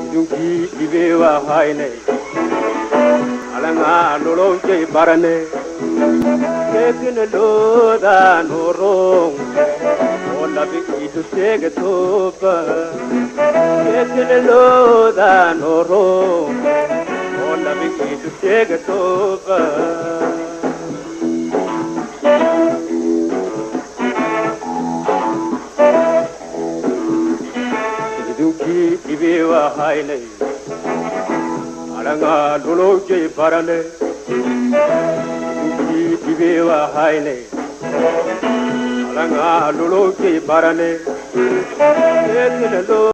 Idunkii dhibeewahaynay alangaa nolojay barane keekina loodaanoro oo labi idu sheega tooba keekina loodaanoro oo labi idu sheega tooba. Idunkii dhibeewahaynay alangaa nolojay barane idunkii dhibeewahaynay alangaa nolojay barane keekina loo.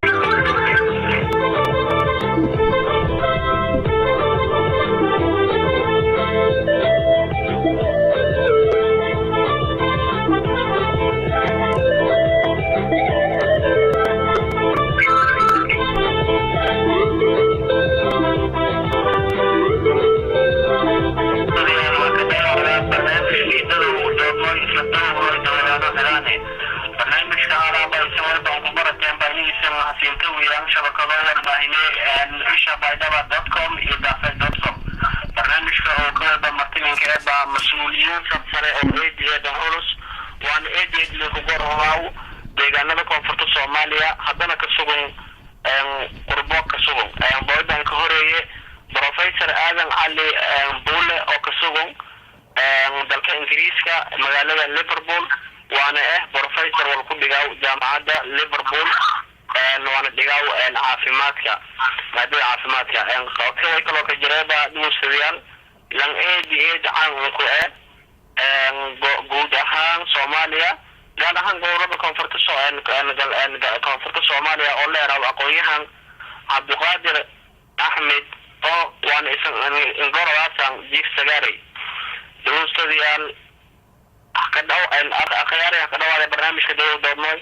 Barnaamijka alaaba walba ku barateen baahidiisa mahadsiinta weeyaan shabakado warbaahine isha baydhaba.com iyo daafeed.com. Barnaamijka oo ka wada martininka eeba mas-uuliyiin sarsare oo eed eedan culus waana eed eed likugoronaaw deegaanada koonfurta Soomaaliya, haddana ka sugan qurbo ka sugan. Boydan ka horeeye Professor Aadan Cali Buule oo ka sugan dalka Ingiriiska, magaalada Liverpool, waana professor wal ku dhigaw jaamacadda Liverpool, waana dhigaw caafimaadka, maadada caafimaadka. Way kaloo ka jireeba dhuusadayaal lan eed eed caan ku guud ahaan Soomaaliya, gaar ahaan gobolada koonfurta Soomaaliya oo leeraab aqoon-yahan Cabdiqaadir Axmed oo waana ingorowaasan Jiif Sagaarey. Dhuustadayaal akhyaari ka dhawaada barnaamijka Dadow Doodnooy.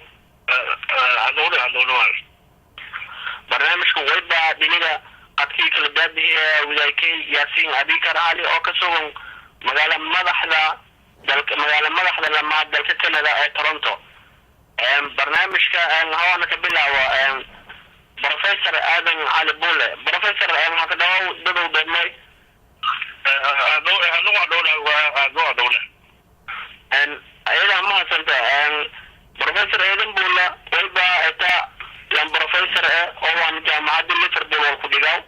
Barnaamijka wayba dhiniga qadkii kala daabihiya wadaakey Yaasiin Abikar Cali oo ka sugan magaala madaxda dalka, magaala madaxda lamaad dalka Canada ee Toronto. Barnaamijka hawaana ka bilaawo Professor Aadan Cali Bule. Professor, waxaa ka dhawaw Dadow Doodnooy. Ayadaa mahadsanta Professor Eedan Buula. Wayba eta lan professor oo waan jaamacadda Liverpool wal ku dhigaw,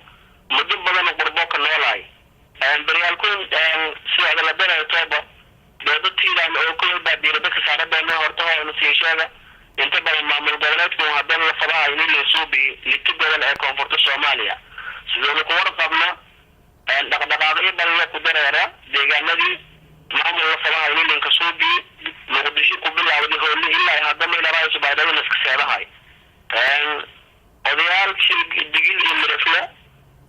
muddo badan qurbo ka noolaay. Baryaalkun sida la darayo dooda tiidan oo ku baa diirada ka saara doona horta hoona sii sheega inta badan maamul goboleedku haddana la fadaha in la suubi lito gobol ee koonfurta Soomaaliya. Sidoona ku warqabna dhaqdhaqaaqyo badan ku dareera deegaanadii maamul la fadaha in linka suubi Muqdisho ku bilaawday hooli ilaa hadda meel raayso Baydhabo iska seedahay. Odayaalkii Digil iyo Mirifle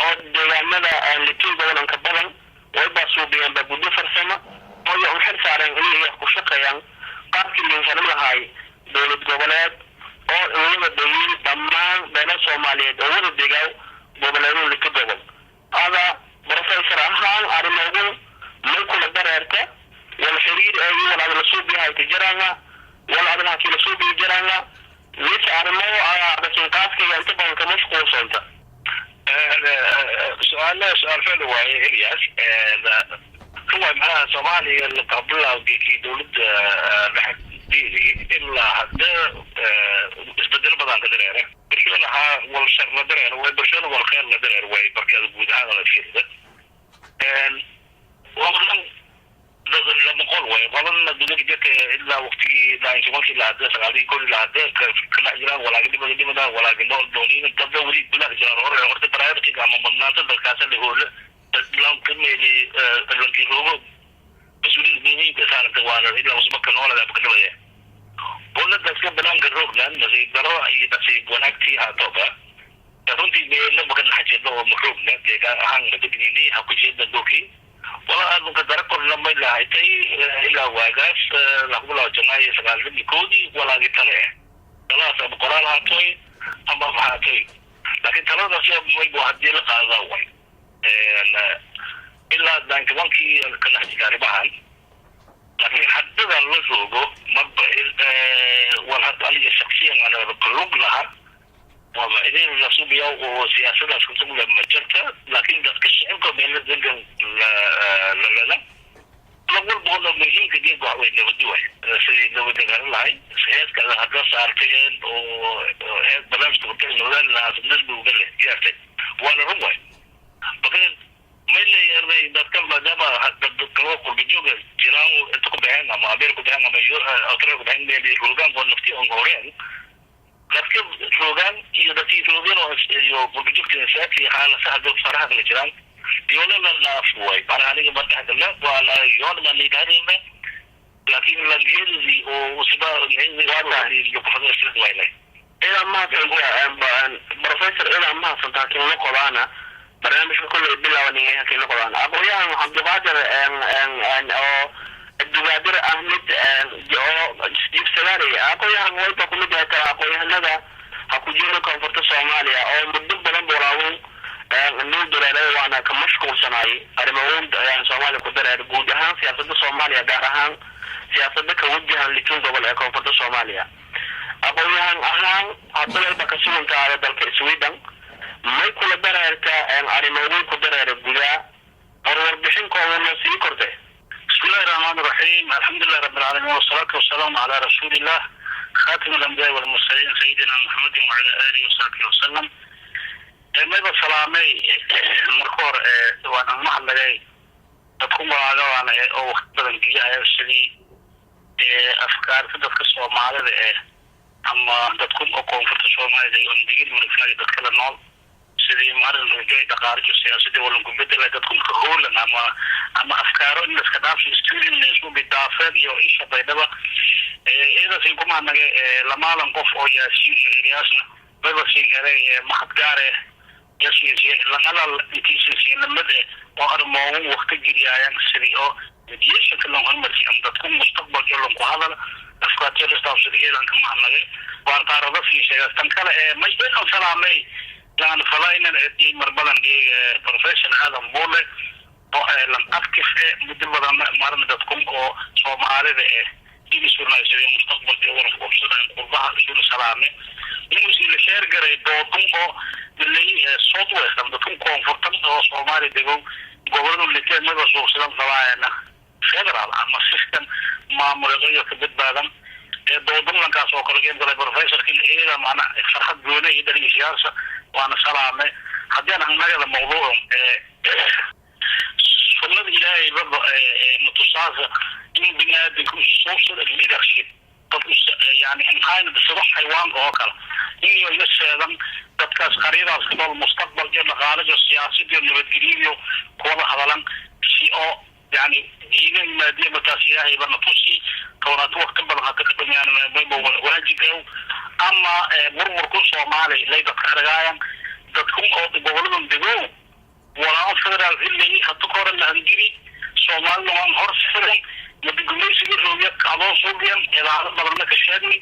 oo deegaanada litiin gobolanka badan way baa suubiyeen baa guddo farsamo oo u xil saareen inay ku shaqeeyaan qaabkii linfarin lahay dowlad goboleed oo wada degiin dhammaan beela Soomaaliyeed oo wada degaa goboleedu lito gobol. Ada professor ahaan arrimoogu may kula dareerta wal xiriir ay wal adla suubiyahay jiranga wal adla hakii la suubiyi jiranga mise arrimo laakiin qaaskayga inta badan ka mashquulsanta? Su-aal su-aal ficil waaye, Elias. Kuwa macnaha Soomaaliya laqabilawgii dowladda dhexe diidi ilaa hadda isbedelo badan ka dareere. Bulshada haa wal shar la dareer way, bulshada wal khayr la dareer way. Markaad guud ahaan la fiirida, wadan lama qol way qoladna gudaha jirka ilaa waqtigii 91-kii ilaa hadda sagaalkii kun ilaa hadda ka dhex jiraan walaagi dhimada dhimada walaagi nool nooliin dadda weli gudaha jiraan. Hore horta priority ama mudnaanta dalkaasa la hoole lankameeli lankii roogo mas-uuliyadda muhiimka saaranta waana ilaa usbaka noolada ka dhimaya qolna dadka banaanka roognan nasiib daro iyo nasiib wanaagtii haatooba runtii meelna maka dhex jirno oo ma roogna deegaan ahaan madagnini ha ku jeedna dhulkii wala aanu ka dara korna may lahaysay ilaa waagaas lagu janaayo 91-dii walaagi tale taladaas ama qoraal haatoy ama mahaatoy, laakiin taladaas maybu hadii la qaadaa way ilaa 91-kii ka dhex jirta arrimahan. Laakiin haddadan la joogo marba wal hadda aniga shaksiyan ana lug laha waaba Xiriir la suubiyaa oo siyaasadaas kusugla ma jirta, laakiin dadka shicibka meelo degan lalala walba muhiimka geeg waxa way nabadi waay, sidii nabada garan lahay. Heeska hadda saartayeen oo hees barnaamijka watay nabadaan leh yaartay, waana run waay. Marka maylay dadka maadaama dadkaloo qurba jooga jiraan, inta ku baxeen ama Abeer ku baxeen ama Australia ku baxeen, meel roogaan oo nafti on horeen dadka roogaan iyo dadkii roogeen oo iyo qurba joogta saati xaalasa hadda faraha kala jiraan yoona la dhaaf way. Macnaha aniga ma dhex galna, waa la yoona ma nidhaadina, laakiin langeedii oo siba. Ilaa mahadsantaa, professor, ilaa mahadsantaa. Kiinla qodaana barnaamijka kolley bilaawanaya kiinla qodaan aqoonyahan Cabdiqaadir oo Cabdiqaadir Ahmed oo Jibsagaari. Aqoonyahan wayba kumid yahay kala aqoonyahanada ha ku jiro koonfurta Soomaaliya oo muddo badan boolaawun nuu dareeray, waana ka mashquulsanaay arrimawoon Soomaaliya ku dareer, guud ahaan siyaasadda Soomaaliya, gaar ahaan siyaasadda ka wajahan litun gobol ee koonfurta Soomaaliya. Aqoon-yahan ahaan hadda wayba ka sugantaada dalka Sweden. May kula dareerta arrimawoon ku dareera gudaa hor warbixin koobana sii korte? بسم الله الرحمن الرحيم، الحمد لله رب العالمين، والصلاة والسلام على رسول الله خاتم الأنبياء والمرسلين سيدنا محمد وعلى آله وصحبه وسلم. Mayba salaamay marka hore, waan mahadnagay dadku magaalo oo waqti badan geliyahayo sidii afkaarta dadka Soomaalida eh ama dadku oo koonfurta Soomaalida iyo digil mariflaga dadka la nool, sidii marin rujay dhaqaalijo siyaasadii walanku bedela dadku ka hoolan ama afkaaro in laska dhaafso student isku bidaafeen iyo isha Baydhaba iyadaas ku mahadnagay lamaadan qof oo Yaasiin iyo Ilyaasna mayba siin eray mahad gaare lanalal intiisinsiinamad eh oo armoogu waqti geliyaayan sidii oo mediationka lan horumarsi ama dadku mustaqbalka lanku hadal afkaartiyo lisdaafsada. Ciidanka mahadnagay waan qaarada sii sheegaa. Tan kale ee may idan salaamay laan falaynan ediyay mar badan Professor Aadan Buule oo lan active eh muddo badan marna dadku oo Soomaalida eh dib isurnaysay mustaqbalka waran qabsadaan qurbaha isuna salaame inuu si la sheer garay doodun oo bilay South West ama dadku koonfurtan oo Soomaaliya dego gobolada liteen maba suuqsadan qabaayana federal ama system maamuleed ka badbaadan ee doodun lankaas oo kale qeyb galay professorka iyada macna farxad goone iyo dhalinyarada waana salaame. Haddii aan nagada mawduuc sunnada Ilaahay baba matusaasa in biniaadamka isu suubsada leadership dad yani inhayn sida xayawaanka oo kale in iyo ila seedan dadkaas qaryadaas ku nool mustaqbal iyo dhaqaale iyo siyaasad iyo nabadgelyo iyo kuwada hadalan si oo yani diina maadiya markaas Ilaahay bana tusi towraat waqti badan hata ka dhamayaan waajib ew ama burburku Soomaali lay dadka argaayan dadku oo goboladan dego walaa federaal hillay hata ka hore lahangiri Soomaalina waan hor sidan madagumaysiga roogiya kacdoo suubiyan idaacado badanna ka sheegnay.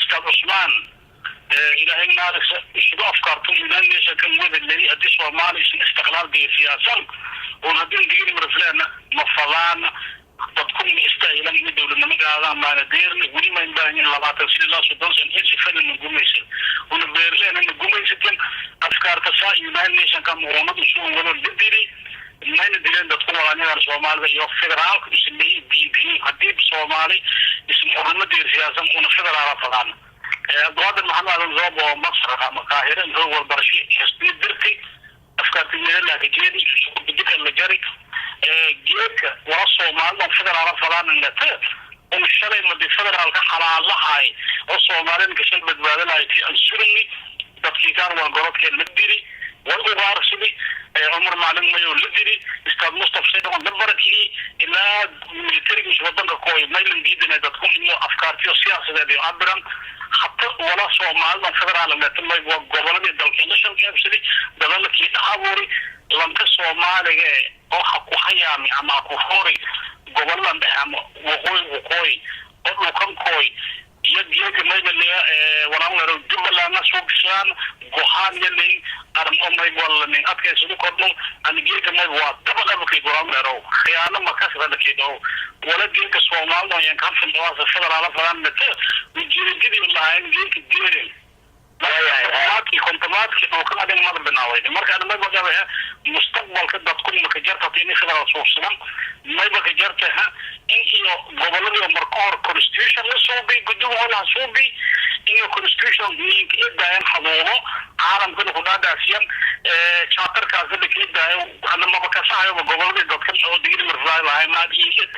Ustaad Cusmaan, Ilaahay naarisa, isugu afkaarto United Nation kan wada ley haddii Soomaali isan istiqlaal diya siyaasan oon haddii digiri marfleena ma fadaan dadku ma istaahilan in dowladnimo gaadaan maana deerna weli mayn baahanyin 20 sano ilaa 30 sano in sifana gumaysan una beerleena na gumaysatin afkaarta saa United Nation ka muunad isu wada lidiri mayna dileen dadku walaanyadan Soomaalida iyo federaalka isleeyi diidin haddii Soomaali ism xornimo deer siyaasan una federaala fadaan. Cabdiqaadir Maxamed Aadan Zoob oo Masar ama Qaahira intuu warbarasho xisbiya dirtay afkaarta meelaka jeedi isku la jari geedka wala Soomaalida federaala fadaan ingate un shalay madi federaalka xalaalahay oo Soomaalida gashal badbaadalahay tii aan surni dadkii kaan waan gorodkeen la diri wal ugaarsidii Cumar Macalin Mayow la diri, Ustaad Mustaf Saydon la barakiyey ilaa militarigiis wadanka kooy maylan diidana dadku iyo afkaartiyo siyaasadeed iyo cabiran hata wala Soomaalida federaal may waa goboladii dalkeena shal qaybsaday dadala kii dhex abuuri lanka Soomaaliga oo ha ku hayaami ama ha ku hoori goboladan dhexe ama waqooyi oo dhulkan kooy iyo geeka maybaleya walaanlero Jubbalandna suugsaan gohaan yaleyn aran oo mayb walanin adkaysadu kordho ani geeka mayb waa dabaqabakay walaanlero khiyaano makasradhakeedho wala geeka Soomaalida yan kafin dhawaasa federaala fadaan mate ujeedadii lahayn geeka deeren. Khilaafaadkii dhulkan adiga mada binaaway. Marka ana mayba gabaha mustaqbalka dadku maka jarta ini federaal suubsadan, mayba ka jarta in iyo goboladii marka hor constitution la suubi, gudiga hor la suubi, iyo constitution ninka idaayan xaduudo caalamkana ku dhaadhaasiyan charterkaas la kii daayo. Ana maba kasahayoba goboladii dadkan oo Digil Mirifle lahay maad iyo id.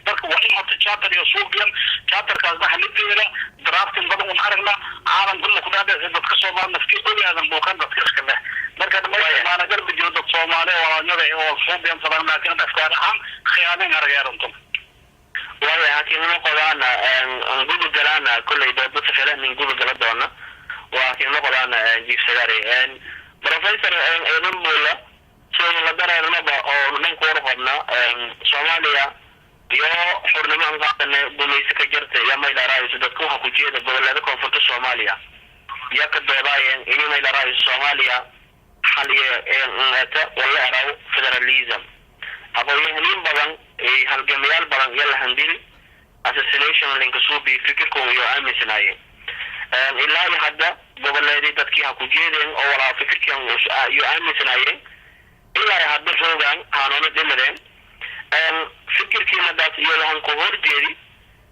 Marka waa in horta charter iyo suubiyan, charterkaasna halideeda drafting badan un aragna, caalamkana ku dhaadhaasiya, dadka Soomaali naftii ogaadan dhulkan dadka iska leh. Marka maana garbi jiro dad Soomaali walaalnada oo suubiyan sadan, laakiin afkaar ahaan khiyaanin aragayaruntum. Waayo hakiimimo qodaana gubi galaana kolley doodba safela nin gubi gala doona waa hakiimimo qodaana jiif sagari professor Eedan Buula. Sidaynu la dareernaba oo dhanku warqabna, Soomaaliya iyo xurnimo aan qaadane gumayso ka jarta iyo maylaraayiso dadka waxa ku jeeda goboleeda koonfurta Soomaaliya iyo ka doodaayeen ini maylaraayiso Soomaaliya xaliye eta wala eraw federalism. Aqoon-yahaniin badan iyo halgamayaal badan iyo lahandili assassination linkasuubi fikirkooda iyo aaminsanaayeen. Ilaa iyo hadda goboleedii dadkii ha ku jeedeen oo walaa fikirkan iyo aaminsanaayeen ilaa iyo hadda roogaan haanoona dhimadeen. Fikirkii madaas iyo lahan ku horjeedi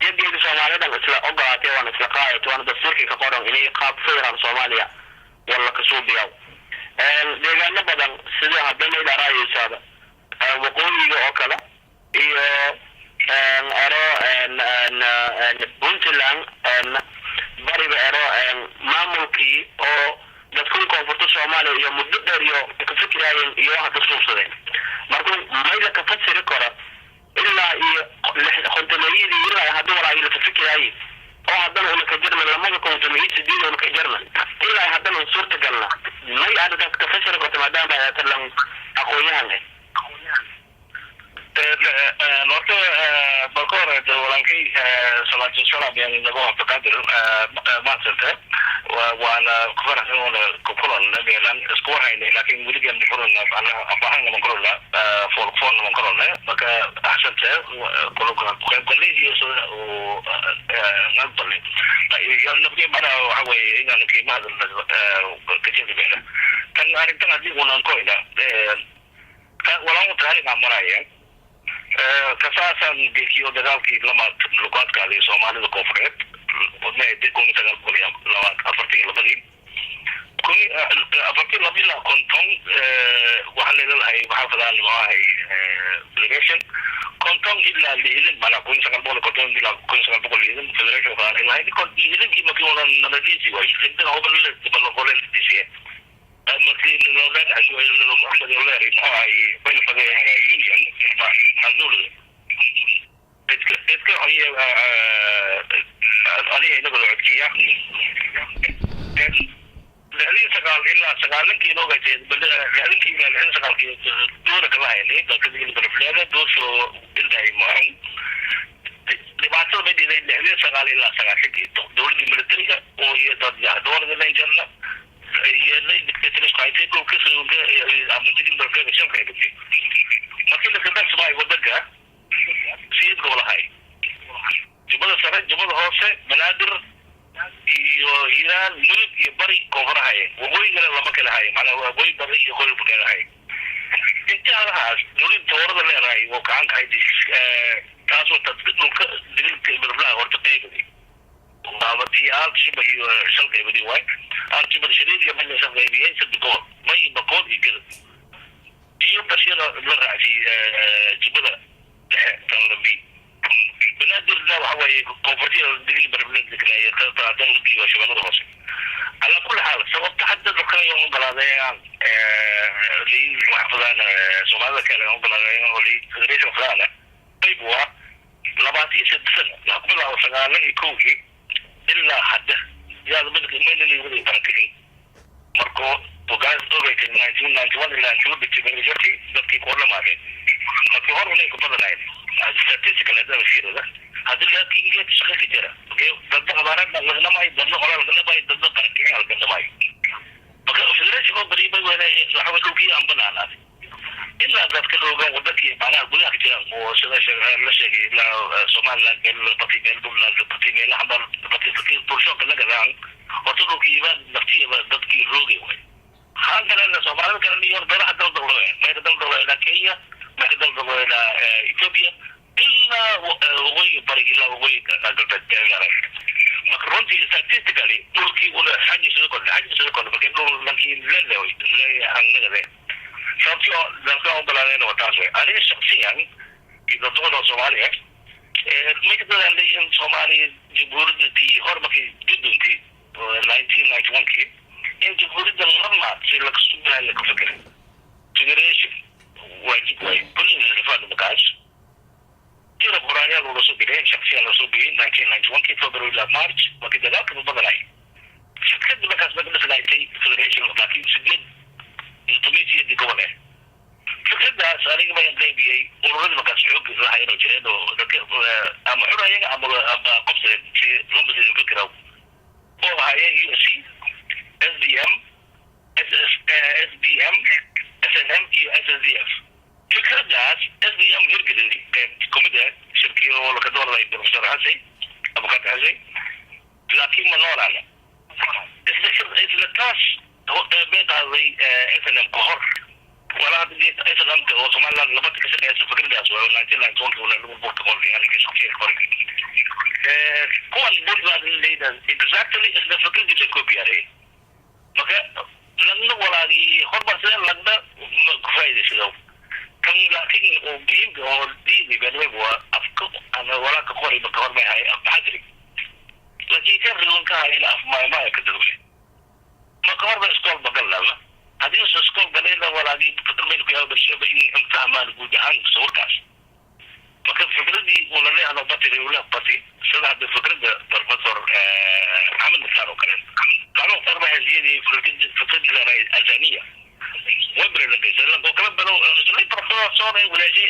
jageeda Soomaalidan isla ogolaatay waana isla qaadata, waana dastuurkii ka qoran inay qaab federaal Soomaaliya wala kasuubiyaw. Deegaano badan sida hadda maylaraayosaada waqooyiga oo kale iyo ero Puntland bariba ero maamulkii oo dadkun koonfurta Soomaaliya iyo muddo dheer iyo ka fikiraayeen iyo waxa ka suubsadeen. Marka mayla ka fasiri karo ilaa iyo 50-meeyadii ilaa hadda walaa la ka fikiraaye oo haddana una ka jarna 2008 una ka jarna ilaa haddana un suurta galna. May arrintaas ka fasiri karto maadaama ay talan aqoon-yahan eh? Horta marka hore walaalkay Salaajo Salaam yani nago Cabdiqaadir maadsante, waana ku faraxsan oona ku kulanna meelaan isku warhaynay, laakiin weligaan kulana afahan lama kulana, fool fool lama kulana. Marka axsante kulunka ku qayb galnay iyo sida uu aqbalnay nafti macnaha waxa weeye inaan qiimaha kajadi meela tan arrintan haddii unan koyna walaan taariikh aan maraya kasaasan geekiyo dagaalkii lamaad lagu adkaaday Soomaalida koonfureed 1942, 42 ilaa 50 waxaa leelalahay waxaa fadaan muxuu federation, 50 ilaa 60, manaa 1950 ilaa 1960 federation fadaan ilahay. 60-kii markii wadan nabadiisi waay 60 hobal la disiye markii Maxamed leeray muxuu ahay bayl union maxaa idka idka aniga inaga codkiya 69 ilaa 90-kii inoogaysay, 60-kii ilaa 69-kii doora kala haynay dadka Digil Mirifleeda doorsoo intaay maahan dhibaatada bay dhiday. 69 ilaa 90-kii dowladii militariga oo iyo dad doorada layjarna ama Digil Mirifleeda shan qaybisay. Markii la kadarsamaayo wadanka siid gobolahay: Jubbada Sare, Jubbada Hoose, Banaadir iyo Hiiraan, Mudug iyo Bari koonfurahaye, waqooyigana lama kala hayo, macnaa waqooyi bari iyo waqooyi kala hayo. Intaadahaas dowladda toorada leedahay oo gacan ka hayd taas wata dhulka Digilka Miriflaha horta qaybadi waabatii Aljiba iyo shan qaybadi waay. Aljibada shariid iyo mayna shan qaybiyey saddex gobol: May, Bakool iyo Gedab iyo Bashyada la raacsiy Jubbada Dhexe tanlabi. Banaadirna waxa weeye koonfurtiya Digil Mirifle tanlabi waa Shabeellada Hoose. Calaa kulli xaal, sababta hadda dadka ay ogolaadeen liin waxa fadaan Soomaalida kale ogolaadeen oo liin federation fadaana qayb waa 23 sano waxaa ku bilaabo 91-kii ilaa hadda yaada midka mayna wada barakicin. Markuu ogaan ogeytay 1991 ilaa intuu dhigtay majority dadkii ku dhamaadeen markii hor unay ku badanayn statistical hadda fiirada haddii laakiin geed shaqa ka jira dadna abaarada laganamayo, dadna qoraal laganamayo, dadna barakicin laganamayo. Marka federation oo bari bay wene waxa way dhulkii aan banaanaaday ilaa dadka dhoogan wadankii macnaha gudaha ka jiraan oo sida la sheegay ilaa Somaliland meel bati, meel Puntland bati, meelaha bati dadkii bulshoonka la gadaan horta dhulkiiba naftiiba dadkii roogay way. Haantana Soomaalida kale iyo dalaha daldalooya, mayka daldalooyna Kenya, mayka daldalooyna Ethiopia, ilaa waqooyiga bari, ilaa waqooyiga galbeed. Marka runtii statistically dhulkii una xajiisada kordha, xajiisada kordha. Marka dhul lankii lelewy leeyahanagade sababtii oo dalka ogolaadeen waa taas wey. Aniga shaksiyan iyo dadwada Soomaaliya may ka dadaalay in Soomaaliya jamhuuriyadda tii hor markay duduntii 1991-kii in jamhuuriyadda lama si laga sugahay laka fekeray federation waajib waay kulli markaas tira qoraanyaal loola soo geliyay, shaksiyan loo soo geliyay 1991-kii February ilaa March markii dagaalka badanay. Fikradda markaas marka dhisnaaytay federation, laakiin 88 gobol eh. Fikraddaas aniga baan qaybiyey ururadii markaas xoog lahayn oo jireen oo dadka ama xurayeen ama qofsadeen si lama fikira oo ahaayeen USC, SDM, SS, SBM, SNM iyo SSDF. Fikraddaas SDM hirgeliyay qayb kumid ah shirkii oo laka doorday Professor Xasay, Abukaati Xasay, laakiin ma noolaana. Isla taas bay qaaday SNM ka hor walaa hadda SNM oo Somaliland labada ka shaqeysa. Fikraddaas waa 1991 wala lagu buurta qolka aniga shakhsiyan qore kuwan Puntland leaders exactly isla fikradii la koobiyaaray. Marka lagna walaagii hormarsadeen, lagna ku faa'iidaysado kan, laakiin oo muhiimka oo diidi benweb waa afka ama walaaka qori marka hor may hay afbaxadri, laakiin kan riwanka hayna af maymaya ka dadwe. Marka horba iskool bagalnaba haddii usa iskool galayna walaagii fikirmayn ku yahay bulshada in fahmaan guud ahaan sawirkaas. Marka fikradii uu la leehdo bati ula bati sida hadda fikradda Professor Maxamed Mukhtaar oo kale. Maxamed Mukhtaar baa hasiyadii fikradii azaniya way berelaqaysay oo kala bado isla professor soo walaashay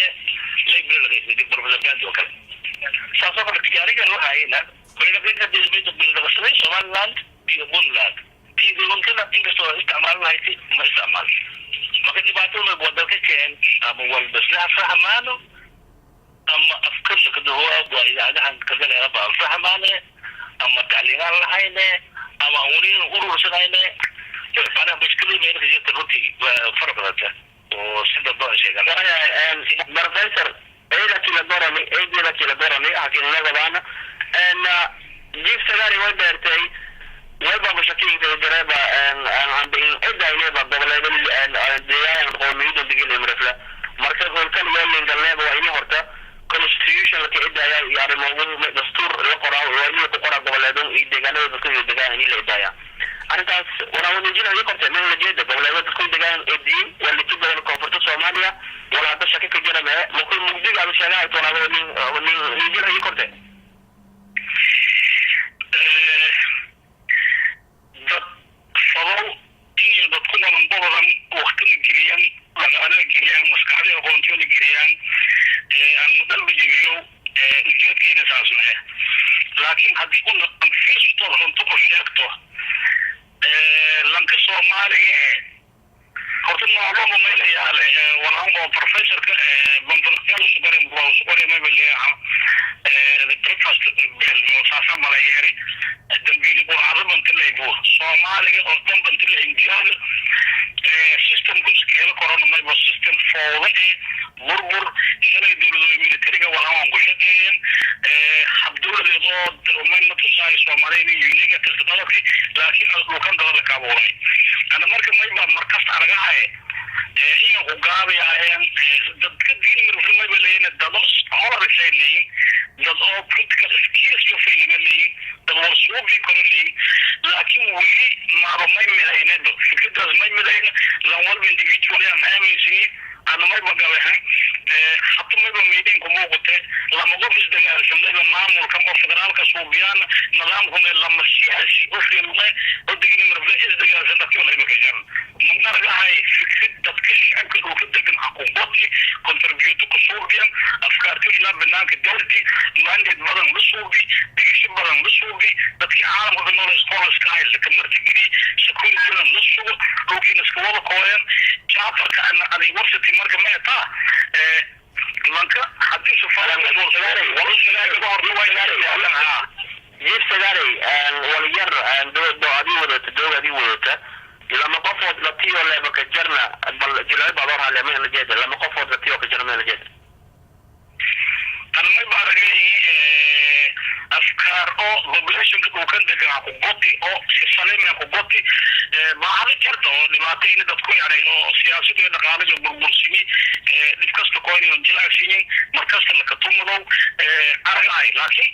lay berelaqaysay Professor Gandhi oo kale saasoo kale. Tijaariga loo hayna berelaqaysay Somaliland iyo Puntland tiidiwankana inkastoo isticmaal lahayd ma isticmaal. Marka dhibaatada wadanka keen ama walba isla fahmaano ama afkar lakadahoa waa idaacadahan kagaleera baan fahmaane ama tacliimaan lahayne ama uniin urursanayne. Macnaha mushkilada meelka jirta runtii waa fara badanta oo sida baan sheegan. Professor, eeda kila dorani, eedela kila dorani hakinagadaana jiif sagari way beertay wayba mashakiinka jareeba cidayneba goboleeda deegaan qoomiyada digil imrefla. Marka howlkan iyo lingalneeba waa ini horta constitution la kicidaya iyo arrimo dastuur la qoraa, waa ini ku qoraa goboleedan iyo deegaanada dadku iyo degaan ini la idaya. Arrintaas walaa wadajir ay qortay meel jeeda goboleeda dadku degaan ee diin waa liti badan koonfurta Soomaaliya wala hadda shaki ka jira mee markuu mugdiga aad sheegahay toonaa nin nin nin jir ay qortay. Dad fadow iyo dadku badan badan waktina geliyaan, dhaqaalana geliyaan, maskaxdii aqoontiyona geliyaan aan dalba jebiyo ujeedkayna saas mae. Laakiin haddii una fiirstood runto ku sheegto lanka Soomaaliga ee horta macluuma maylayaale walaan oo professorka banfalaqyaal usugare waa usugare mayba leeyaha the breakfast bell saasa malayeeri dambiili qurcado bantilaybu Soomaaliga oo dhan bantila intiyaada systemku iskeela korona mayba system fowda eh burbur shalay dowladooda militariga walaan waan ku shaqeeyeen habdowladeed oo mayna tusaayo Soomaaliya inay unique tirta dadadki, laakiin dhulkan dada la kaabuuray. Ana marka mayba markasta aragahaye inay ku gaabayaayeen dadka diin mayba leeyihin dado scholars ay leeyihin, dad oo political skills yo faylima leeyihin, dad warsuubi karo leeyihin, laakiin weli maaba may midaynado fikradaas may midayna lan walba individual yaan aaminsani. Ana mayba gabahan hata mayba meydinku muuqate lama qof isdagaalsanayba maamulka oo federaalka suubiyaan nidaamkuna lama siyaasi u filme oo digni marble isdagaalsan dadkii layba kashan manaragahay fikrad dadka shacabka dhulka degan xaquuqoodki contribute ku suubiyan afkaarti ilaa banaanka dowlati mandate badan la suubi, dhigisho badan la suubi, dadkii caalamka ka nool scholarska hay laka martigeli, securityna la sugo, dhulkiina iska wada kooyan charterka ana adig warsati. Marka ma taa lanka haddii Jiif sagaarey walyar do adii wadata doog adii wadata lama qofood latiyo leba ka jarna bal jilay badoor hale ma jeeda lama qofood dadkii ka jarna ma jeeda. Anmay baaragay afkaar oo populationka dhulkan degan ku goti oo si saliim ku goti baahida jirta oo dhibaato in dadku yani oo siyaasad iyo dhaqaale iyo burbursimi dhib kasta koyni jilaacsiin markasta la katumado arag ay, laakiin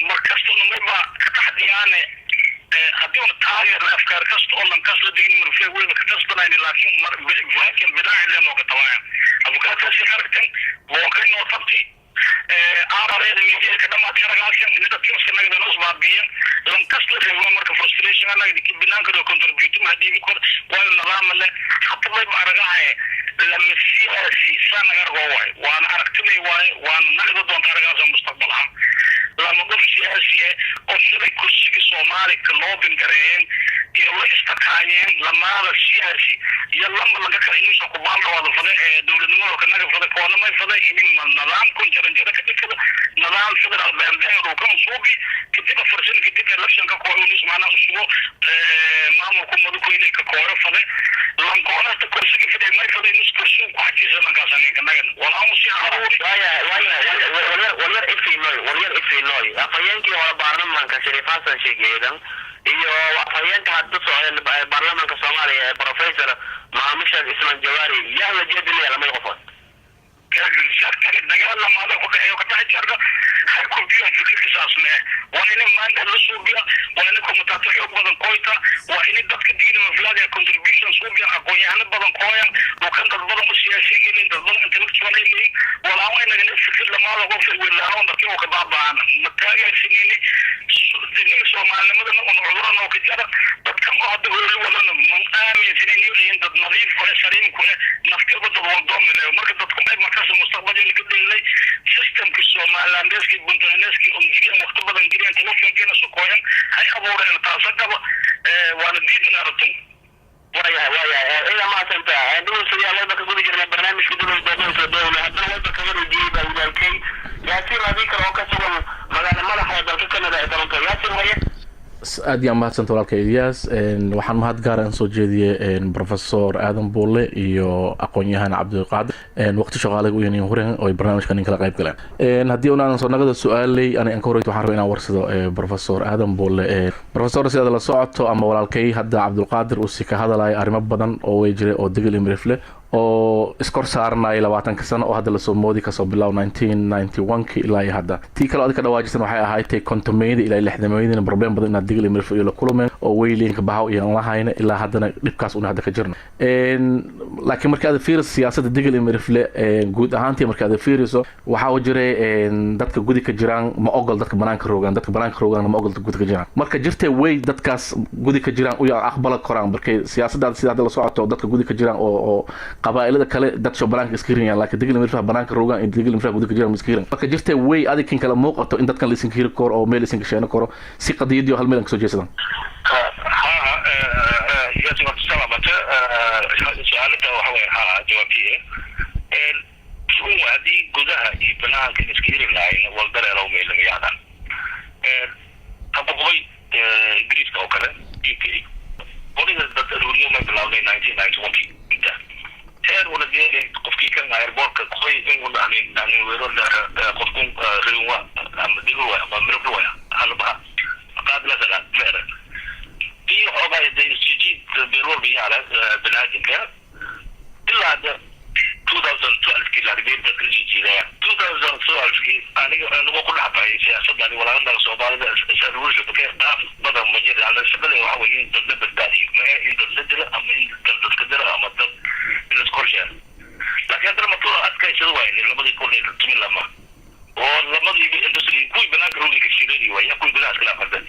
markasta mayba ka taxdiyaane haddii una taageerna afkaar kasta oo lan kasta digin marfee weyba ka kasbanayni, laakiin laakiin bidaaci leenoo ka tabaaya abukaataasi aragtan boonka inoo tabti aarareeda media ka dhamaatay aragaashan inida tiiska nagada nus baabiyan lan kasta reebo. Marka frustration anaga binaanka doo contribute ma dhiibi kor waayo nidaam leh hata mayba aragahay lama siyaasi saa naga argo waayo waana aragtiday waaye waana nagda doonta aragaasa mustaqbal ahaan lama qof siyaasi eh oo shalay kursigii Soomaali ka loobin gareeyeen iyo la istakaayeen lamaada siyaasi iyo lama laga kala inuusan ku baaldhawaado fade ee dowladnimada ka naga fade koona may fade ini nidaamkun jaranjaro ka dhigkada nidaam federal beenbeen dhulkan suubi kadib 4 sano kadib electionka kooyo unis maanaa usugo maamulku madakoyle ka kooyo fade lankoonasta kursiga fade may fade inus kursigu ku xajiisa lankaasaninka nagan walaan si aruuri. Waya waya, walyar walyar ifiinoy, walyar ifiinoy. Afhayeenkii hore baarlamaanka Shariif Xasan Sheekh Eedan iyo afhayeenka hadda socda baarlamaanka Soomaaliya ee Professor Maxamed Sheekh Ismaan Jawaari yaa la jeedinaya lamada qofood. Exactly, dagaal lamaada ku dhaxeeyo ka dhex jirta hay ku biyo fikirka saas mee waa in maanta la suubiya, waa in komutato xoog badan koyta, waa in dadka digina maflaada contribution suubiya, aqoon-yahano badan kooyan dhulkan, dad badan u siyaasiyiin, dad badan intellectual ay leeyihin walaa waa inagana fikir lamaada qof welaan dadkii oo ka baaba'an ma taageersinayni nin Soomaalinimadana un cudurana oo ka jara dadkan oo hadda hooli wadana ma aaminsanin inay dad nadiif ku eh, saliim ku eh, naftiba dad waldoomile. Marka dadku ay markaas mustaqbalka ka dheelay systemka Somalilandeski, Puntlandeski on geliyan waqti badan geliyan telefonkeena sokooyan hay abuureen taasa qaba waana diidin aragtun. Waayahay, ilaa mahadsanta dhegeystayaal. Walba ka guda jirnay barnaamijka dulay doonaysa dowla haddana walba kaga weydiiyey baa walaalkay Yaasiin Abikar oo ka sugan magaala madaxa ee dalka Canada ee Toronto. Yaasiin, haye. Aad iyo mahadsanta walaalka Elias. Waxaan mahad gaar aan soo jeediyey Professor Aadan Buule iyo aqoon-yahan Cabdiqaadir waqti shaqaalaga u yanin huren oo ay barnaamijka nin kala qayb galeen. Haddii unaanan soo nagada su-aaley ani aan ka horeyto, waxaan rabaa inaan warsado Professor Aadan Buule. Professor, sidaad la socoto ama walaalkay hadda Cabdulqaadir uu si ka hadalayo arrimo badan oo way jiray oo Degel Imrifle oo iskor saaranaya 20-ka sano oo hadda lasoo moodi kasoo bilow 1991ki ilaa iyo hadda. Tii kale adika dhawaajisan waxay ahayd tay 50-meyda ilaa 60-meydina problem badan inaad Digil Mirifle iyo la kulmeen oo weylinka bahaw iyo aan lahayna ilaa haddana dhibkaas una hadda ka jirno. Laakiin marka aad fiiriso siyaasadda Digil Mirifle guud ahaantii, marka aad fiiriso, waxaa jiray dadka gudi ka jiraan ma ogol dadka banaanka roogaan, dadka banaanka roogaan ma ogol dadka gudi ka jiraan. Marka jirtay way dadkaas gudi ka jiraan u aqbala koraan markay siyaasaddaada sida hadda la socoto dadka gudi ka jiraan oo qabaa'ilada kale dad soo banaanka iska hirinayaan, laakiin Digil Mirifle banaanka roogaan iyo Digil Mirifle gudi ka jiraan ma iska hirin. Marka jirtay way adikin kala muuqato in dadkan la isinka hiri karo oo meel isinka sheeno karo si qadiyadii hal meel aan kasoo jeesadaan. Ha, yaasi waa salaamata. Su-aalada waxa weeye ha jawaabtiye run haddii gudaha iyo banaanka iska hiri lahayn waldareerow meelamayaadan haquqbay Ingiriiska oo kale UK qolida dad aruuriyo may bilawnay 1991 inta heer wala diyaari qofkii kan airportka qoy in wala anin weero qofkun rewa ama digwa ama mirqwa halba qaadla sala meer iyo xoogaa sijid beerwal biyaala banaadinka ilaa hadda 2012kii laakiin dadka jijiidaya 2012kii aniga anigoo ku dhex baxay siyaasadda ani walaalada Soomaalida isaruusha bakee qaab badan ma jira ana shaqada waxa weeye in dad la badbaadiyo ma in dad la dilo ama in dad dadka dilo ama dad in la qorsheeyo. Laakiin haddana matuura adkaysada waayni 2012 oo lamadii industry kuwii banaanka roogi ka shiradii waaya kuwii gudaha iskala aqaldan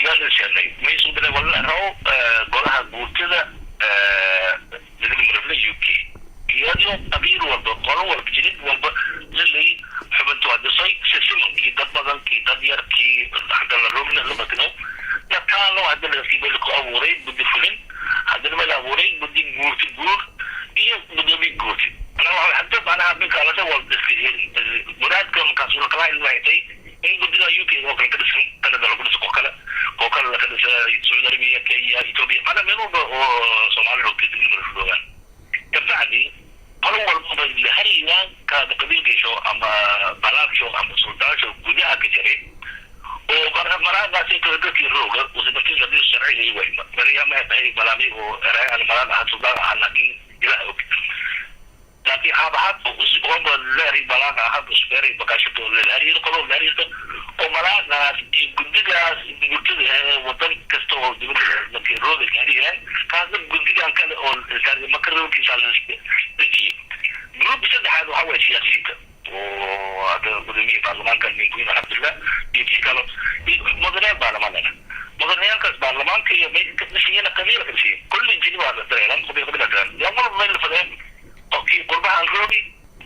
yaa sheegnay ma isu diray wala rabo golaha guurtada Digil Mirifle UK iyadoo qabiil walba, qolo walba, jilib walba lalay xubintu waa dhisay sisiman kii dad badan kii dad yar kii xagga la rogna la matino dakaalo haddana nasiiba ku abuuray guddi fulin, haddana ma la abuuray guddi guurti guur iyo gudoomiye guurti. Ana waxa hadda macnaha minka la wal iska muraadka markaas uu kala ilmahay in guddiga UK oo kale ka dhisan Canada lagu dhiso oo kale la ka dhisa Saudi Arabia, Kenya, Ethiopia, macnaha meel walba oo Soomaali. Soomaali roogtay degmada roogaan. Kabacdi qolo walbaba la hariiraan kaada qabiilkiisho ama balaagsho ama suldaasho gudaha ka jiray oo maraagaasi dadkii rooga usabartiisa hadii sharciga way mariyama ay balaami oo erayaan malaan aha suldaan aha, laakiin ilaah og, laakiin habahaad oba leeri balaan aha usbeeri bakaashado la hariir qolo la hariirto oo malaagaas iyo guddigaas gurtada ee wadan kasta oo dibadda markii rooga ka hariiraan, kaasna guddigan kale oo maka roogkiisa la dejiyey. Group saddexaad waxaa waye siyaasiyiinta oo hadda gudoomiyihii baarlamaanka ninkuin, alxamdulilah, iyo kii kale iyo mudanayaal baarlamaanana, mudanayaalkaas baarlamaanka iyo meshiyana qabiila ka dhisiyen kulli jini waa dareeran, qabiil qabiila dareeran lamada meel la fadeen oo kii qurbahan roogi,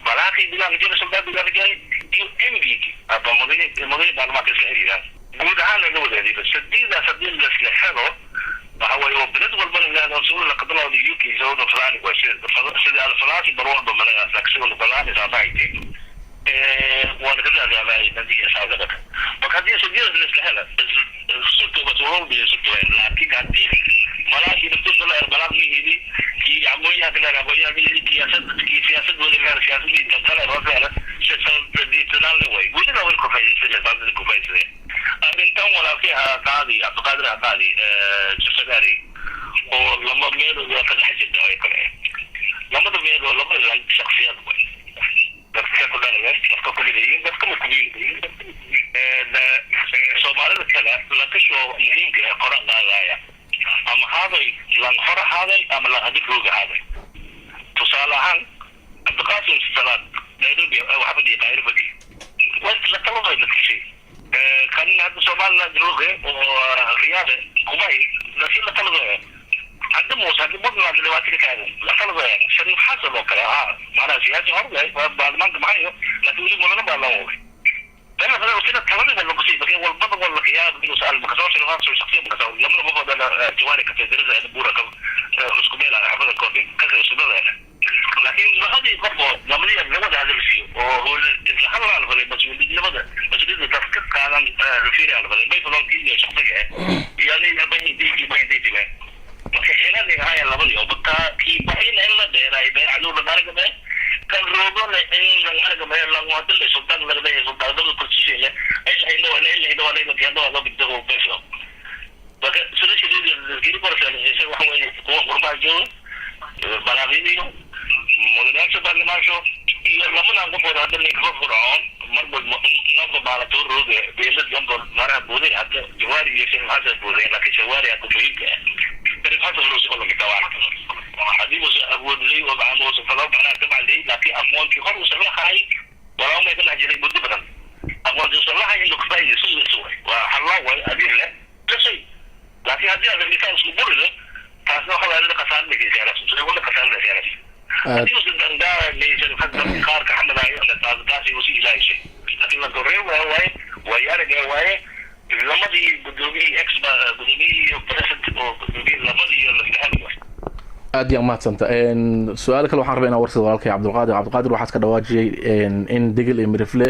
balaaqii bilaanka jiray, suldaan bilaanka jiray iyo MPki aba mudane mudane baarlamaanka isla xiriiraan guud ahaan la wadaadiba. Sadiidaas haddii laisla helo waxa weeye oo bilad walbana leedahay suula la qabalawda UK soo falaani waa sida alfalaasi bar walba malaga laakiin falaani saasayti waa laga daadaamay nadiga saadada. Marka haddii sadiidaas laisla hela sulta bas walba iyo sulta, laakiin haddii malaaki naftiisa la balaaqihidi kii aqoonyaha kale aqoonyaha siyaasad kii siyaasad wada gaar siyaasadii kale roosala siyaasad way weliba way ku faa'iideysan ku faa'iideysan arrintan. Walaalkii ha qaadi, Cabdiqaadir ha qaadi Jafsadari oo lama meelood waa ka dhex jirta ay kale lamada meelood lama shaksiyad way dadka ku dhalayeen, dadka ku leeyihiin, dadka ma ku leeyihiin. Soomaalida kale la kasoo muhiimka ee qoran qaadaya ama haaday lan hor ahaaday ama lan hadib roog ahaaday. Tusaale ahaan Cabdiqaasim Salaad Nairobi waxa fadhiya, Qaahiro fadhiya, la talada dadka shay kan hadda Somaliland rooge oo Riyaade kumay laakiin la talada hadda Muuse hadda Puntland dhibaato ka taagan la talada. Shariif Xasan oo kale ahaa macnaha siyaasi hor leh baarlamaanka maxayo, laakiin weli mudana baarlamaan way dana sida taladida lagu sii bakay walbada wala qiyaad inuu sal makasoo Shariif Xasan shakhsiyan makasoo lamada qof oo jawaari ka tirada buura ka isku meel ah xafada koodin ka isku dada, laakiin labadii qof oo lamadii labada hadalsiiyo oo isla hadal aan falay mas'uuliyadnimada mas'uuliyadda dadka qaadan fiiri aan falay bay falan kii shakhsiga ah iyo aniga bahin marka xilan ahaayeen labadii oo bakaa kii bahayna in la dheeraay been cadow la argame kan roogona in la argame la wadale sultan la dhahay sultan dad kursiga ay hayno wala ila wala ila kendo wala biddo beesho. Marka sida shirida giri korsan waxa weeye kuwa qurbaha jooga, balaaqidiyo, mudanayaasha baarlamaasho iyo lamadan qofood hadda ninka fircoon marba naba baalato rooge beelad gambol maraha buuday hadda Jawaari iyo Sheekh Xasan buuday, laakiin Jawaari hadda muhiimka ah Shariif Xasan loo soo lamid taa haddii uusan awood ley oo macna uusan falo macnaha dabcan ley, laakiin aqoontii hor uusan lahayn walaa may ka dhex jiray muddo badan aqoontii uusan lahayn inuu ka faa'iidaysto isu way waa xallaa way adiin leh gashay. Laakiin haddii aad arrintaan isku burido taasna waxa waaye khasaarna khasaarna haddii uusan dangaanaysan hadda qaarka xamadaayo taas taasi uusi ilaashay, laakiin la gorey waaye waaye araga waaye lamadii gudoomiyihii ex gudoomiyihii iyo president oo gudoomiyihii lamadii iyo la saddexaad. Aad iyo mahadsanta. Su-aal kale waxaan rabaa inaan warsado walaalkay Cabdulqaadir. Cabdulqaadir, waxaad ka dhawaajiyey in Degel iyo Mirifle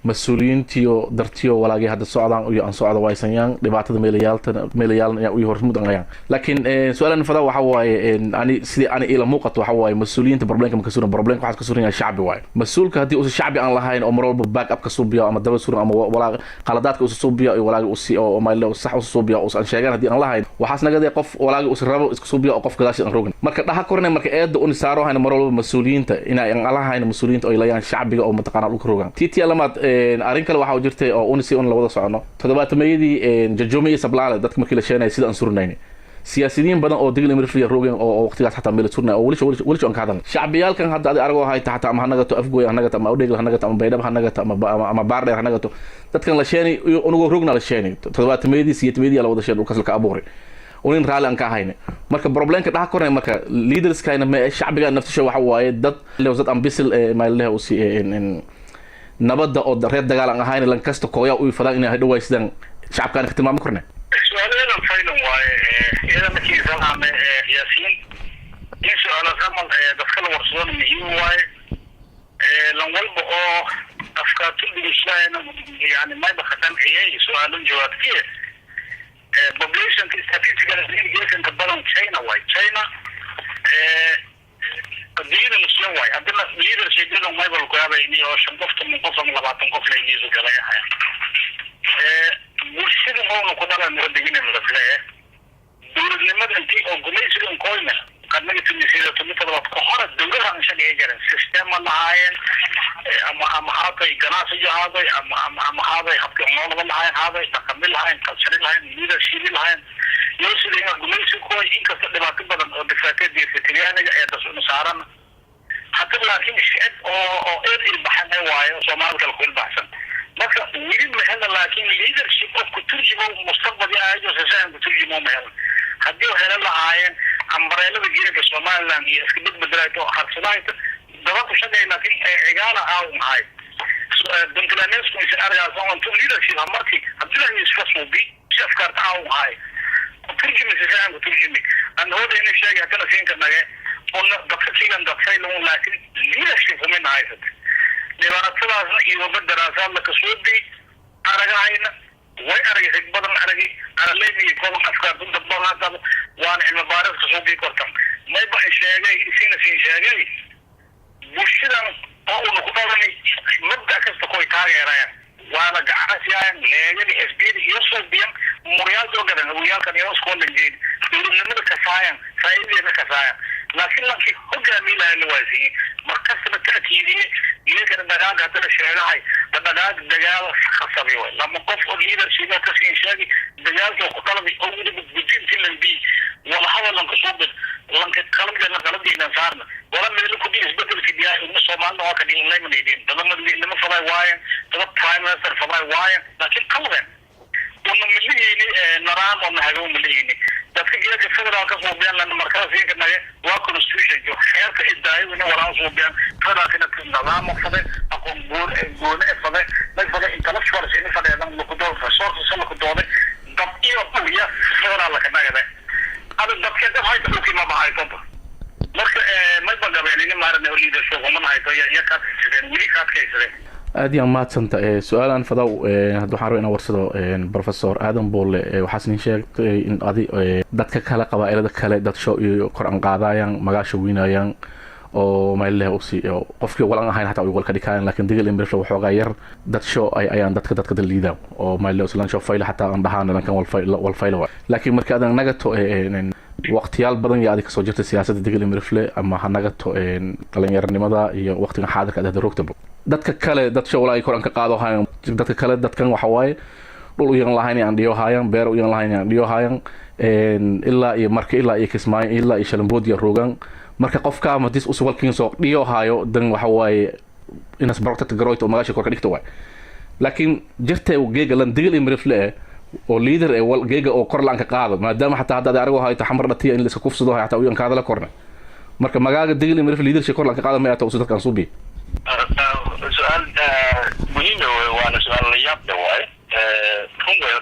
mas-uuliyiintiyo dartiyo walaagay hadda socdaan iyo aan socda waysanyaan dhibaatada meelayaalta meelayaalan ayaa u hormud angayaan, laakiin su-aalan fada waxa waaye ani sidii ani ila muuqato waxa waaye mas-uuliyiinta problemka ma ka suran, problemka waxaad ka suran yahay shacbi waaye. Mas-uulka haddii uusan shacbi aan lahayn oo mar walba back up ka suubiya ama daba suran ama walaa qaladaadka usa suubiya iyo walaaga usi oo mayle sax usa suubiya uusan sheegaan haddii aan lahayn, waxaas naga day qof walaaga usa rabo iska suubiya oo qof gadaashiis aan rogin. Marka dhaha korne marka eedda uni saaro hayna mar walba mas-uuliyiinta inay aan lahayn mas-uuliyiinta oo layaan shacbiga oo mataqaanaa dhulka rogaan tt lamaad. Arrin kale waxaa jirtay oo uni si un la wada socono toddobaatameeyadii Jajoome iyo Sablaale dadka markii la sheenaya sida aan surnayni siyaasiyiin badan oo Digil Mirifliya roogeen oo waqtigaas xataa meel surnay oo weli weli aan ka hadalnay shacbiyaalkan hadda adi aragoo hayta xataa ama hanagato Afgooy hanagato ama Awdheegl hanagato ama Baydhab hanagato ama Baardheer hanagato, dadkan la sheenay unugoo rogna la sheenay toddobaatameeyadii siyeetameeyadii la wada sheenay dhulkaas laka abuuray unin raalli aan ka ahayna. Marka problemka dhaha kornay marka leaderskayna ma shacbiga naftisha waxa waaye dad aan bisil maalehe usi nabadda oo reer dagaal aan ahayn lan kasta kooyaa u fadaan inay hadhowaysdaan shacabkaan ka tilmaami korne. Su-aaladan faylan waaye iyada markii salaame Yaasiin in su-aalaas camal dadka la warsadona muhiim waaye lan walba oo afkaartu dhigislayna yani mayba ka qanciyay su-aalan jawaabtiye. Populationka statistical irrigationka badan China waay China. Haddana leadership inuu maybal ku yaabayni oo 5 qof, 10 qof ama 20 qof layniisu galay ahay. Bulshada oonu ku dhalan oo degina laflee dowladnimada intii oo gumaysigan koyna qarniga tunisiya 17aad ka hore dowladaha aan shaqeey jirin, system lahaayeen, ama haatay ganacsiga haaday ama haaday habkii noolaba lahaayeen, haaday dhaqami lahaayeen, culture lahaayeen, leadership lahaayeen iyo sida inaa gumaysi koy. Inkasta dhibaato badan oo difaateed Talyaaniga ee das saaran hadda, laakiin shicib oo eed ilbaxan ee waayo Soomaalida kale ku ilbaxsan. Marka weli ma helna, laakiin leadership oo ku turjumo mustaqbal iyo sasaan ku turjumo ma helan. Haddii waxay lahaayeen ambareelada jiranka Somaliland iyo iska bedbedelayto harsadahayto daba ku shaqeey, laakiin cigaala aaw mahay Puntlandesku is argaas on to leadership markii Cabdullahi Yusuf suubi si afkaarta aaw mahay ku turjumi, sasaan ku turjumi. An hooda inuu sheegay haddana siinka nage una dadka sigan dadfay lagun, laakiin leadership uma haysat. Dhibaatadaasna iyo waba daraasaad la kasuubi aragahayna way aragay, rig badan aragay, araleyda iyo koban afkaar dad badan hadaba waana cilmi baaris kasuubi kortan. Mayba sheegay isina siin sheegay bulshadan oo una ku dhalanay mabda kasta koy taageerayaan, waana gacansiyayan leegada xisbiyada iyo suubiyan muryaal soo gadan hawiyaalkan iyo iskoolan jeed dowladnimada kasaayan, faa'iidadeeda kasaayan, laakiin lankii hogaamiye lahaa la waasiiyey. Markastaba ta'kiidiye iyagana dagaalka haddana sheegahay dhaqdhaqaaq dagaal khasabi way lama qof oo leadership ka siin sheegi dagaalka ku dhaladay oo weliba gujinti lanbi wala hadal lanka suubin lanka qalabkeena qalabkeena saarna wala meel ku dhis isbedelka diyaa inna Soomaalida waa ka dhigin laymanayeen dada madaxweynimo faday waayeen, dada prime minister faday waayeen, laakiin qalabeen una malihayni naraam oo nahago malihayni. Dadka geedka federaalka suubiyaan lana markaa siinka naga waa constitution jo xeerka idaayo ina walaa suubiyaan federaalkina nidaam fade aqoon goon goone fade nag fade intellectuals ina fade lan laku resources laku doode dad iyo ya federaal ka nagade ada dadka dad hayta dhulkii ma bahayto. Marka may bagabeenini maarane leadership uma hayto ya kaadkaysadeen, weli kaadkaysadeen. Aad iyo mahadsanta. Su-aalan fadaw hadda waxaan rabaa inaan warsado Professor Aadan Boole. Waxaas nin sheegtay in adi dadka kale qabaa-ilada kale dad sho iyo kor an qaadayaan, magaasha weynayaan oo mayleh usi qofkii walan ahayn hataa wal ka dhikayan, laakiin Digil Imirfle waxoogaa yar dad sho ay ayaan dadka daliidaan oo mayleh islan sho fayla xataa aan dhahaan lankan wal fayla waay. Laakiin marka adan nagato waqtiyaal badan iyo adig kasoo jirta siyaasadda Digil Imirfle ama ha nagato dhalinyaranimada iyo waqtigan xaadirka aad hadda rogtaba, dadka kale dad sho walaa ay kor an ka qaado hayan, dadka kale dadkan waxa waaye dhul u yan lahayn aan dhiyo hayan, beer u yan lahayn aan dhiyo hayan, ilaa iyo marka ilaa iyo Kismaayo ilaa iyo Shalambood iyo rogan. Marka qofka ama dis usubalkiin soo dhiyo hayo dan waxa waaye inas protect garoyto oo magaasha kor ka dhigto waay. Laakiin jirta geega lan Digil iyo Mirifle eh oo leader eh wal geega oo kor laan ka qaado, maadaama xataa hadda aragoo hayto xamar dhatiya in la iska kufsado hataa u yan kaadala korna. Marka magaaga Digil iyo Mirifle leadership kor laan ka qaado ma aata usu dadkan suubi? Su-aal muhiim wey, waana su-aal la yaab leh waaye. Run wey,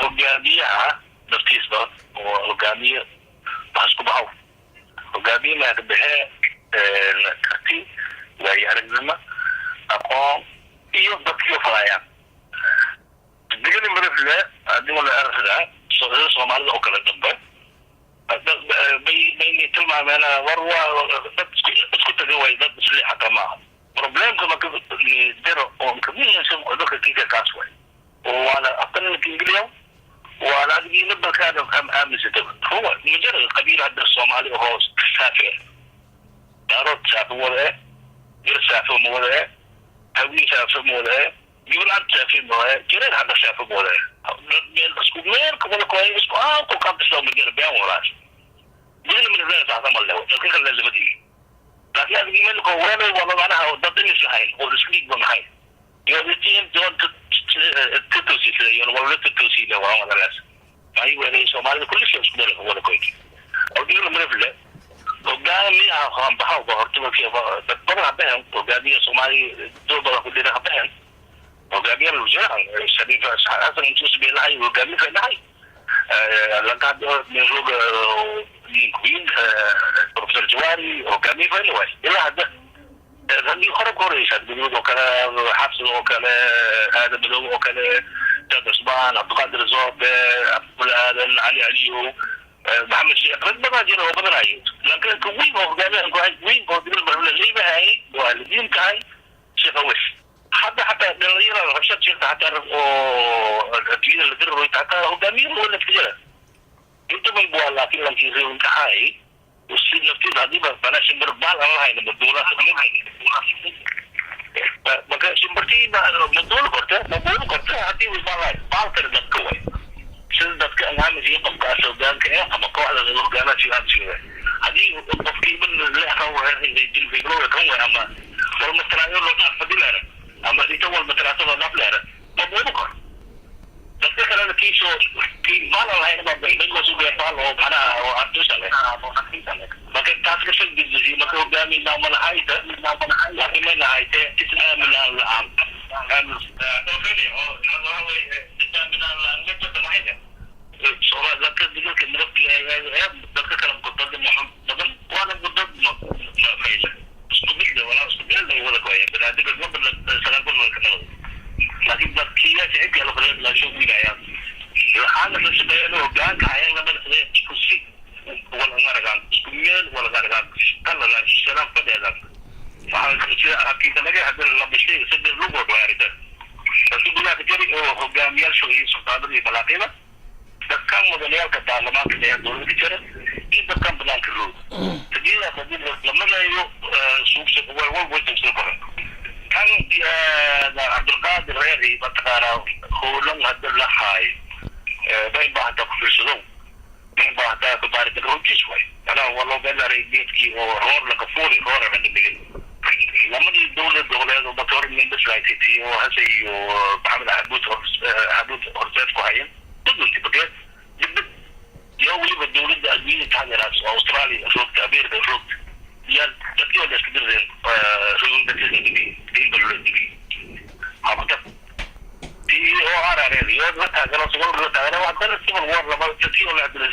hogaamiyaha naftiisba oo hogaamiye wax isku baxow hogaamiye maa baxee karti, waayo aragnimo, aqoon iyo dadkii falaayaan. Digil Mirifle hadii wala aragtaa sida Soomaalida oo kale dambe bay tilmaameen war waa dad isku tagay way dad isli xataa maaha. Problemka marka jiro oo ka muhiimsan dadka kinka kaas way oo waana aqal kingiliya waana adigiina balkaada aaminsata huwa mujarad qabiil. Hadda Soomaali oo saafi ah, Daarood saafi wada eh, Dir saafi ma wada eh, Hawiin saafi ma wada eh, Jubaland saafi ma wada eh, Jareer hadda saafi ma wada eh. Dad meel isku meel ka wada kooy isku aan ku qabsoo ma jira been walaas dina min la saasa ma leeyo dadka kale lama dhigi. Laakiin adigii meel ko weelay wada macnaha dad in islahayn oo isku dhiig ba maxay iyo tiin doon tutusi iyo wala tutusi le waa wada laas ay weelay Soomaalida kulli shay isku meel wada kooy oo Digil Mirifle hogaamiyaha qaanbaxa horta markii dad badan habeen hogaamiya Soomaali door badan ku dhira habeen hogaamiya lujiraan Shariif Xasan intuu isbeelahay hogaamiye faylahay lanka ninroga ninkuin Professor Jawaari hogaamiye fayla waay. Ilaa hadda raggii hore ka horeysa Guduud oo kale, Xabsid oo kale, Aadan Madow oo kale, Dad Cusmaan, Cabdiqaadir Zoobe, Abdul Aadan Cali Caliyo. Maxamed Sheekh rag badan jira oo badanayo, laakiin ka weyn oo hogaamiyaha ku weyn oo dibal marle leeyahay waa lidiin tahay Sheekh Aweys. Hadda xataa dhalinyarada rabshad jirta xataa oo adduunyada la diri royta xataa hogaamiye wala jira inta bay waa, laakiin lankii reewinkahay si naftiisa haddii ba banaa shimbir baal aan lahayna maduula, marka shimbirtii maduula korte, maduula korte haddii baal lahayn baalkana dadka way sida dadka anhaamisiyo qofkaas hogaanka ah ama kooxda hogaamaha aamsiga haddii qofkii leexan kan way ama walmataraayo loo dhaaf fadhileera ama inta walmataraasada loo dhaaf leera maduula kor. Dadka kalena kiisoo kii baal aan lahayn baa baydloo baal oo macnaha oo artusha leh. Marka taas ka shagdisi marka hogaamina ma lahayta, laakiin ma lahayte is aaminaan la-aan is-aaminaan la-aan ma jirta maxayna Soomaa dadka dadka midabka dadka kala dad badan waana dad mayla isku mid walaa isku meel ay wada koyeen banaadinka 9,000 wada ka nabad, laakiin dadkiya shicibka la qoray la soo wiilayaan waxaana la shaqeeya inuu hogaanka hayaan lama shaqeeya isku si wala ngaragaan isku meel wala ngaragaan kala shalaan fadheedan waxaa sida hakiika laga hadla la bishay saddex lugood waa arrinta laakiin gudaha ka jari oo hogaamiyaasha iyo sultaanada iyo balaaqyada dadkan mudanayaalka baarlamaanka ee dowladda ka jira iyo dadkan banaanka roog tadiidaas hadii lamadayo suugsa way suugsan koran. Kan Cabdulqaadir reeri mataqaanaa howlan hadda la haayo bay baahataa ku fiirsado, bay baahataa ku baaritan runtiis way anaa waa loo beelaray geedkii oo roor laga fuuli roora laga dhigay lamadii dowlad goboleed oo marka hore mindhaslaytay oo hase iyo Maxamed Xabuud Xabuud horseed ku hayan dadwalti bakee dibdib iyo weliba dowladda adduunyada taageeraas oo Australia roogta, America roogta yaa dadkii oo la iska direen roogta diinba loo digay habta tii oo arareed iyo la taageero sugal la taageero waa dal civil war lama dadkii oo la hadlay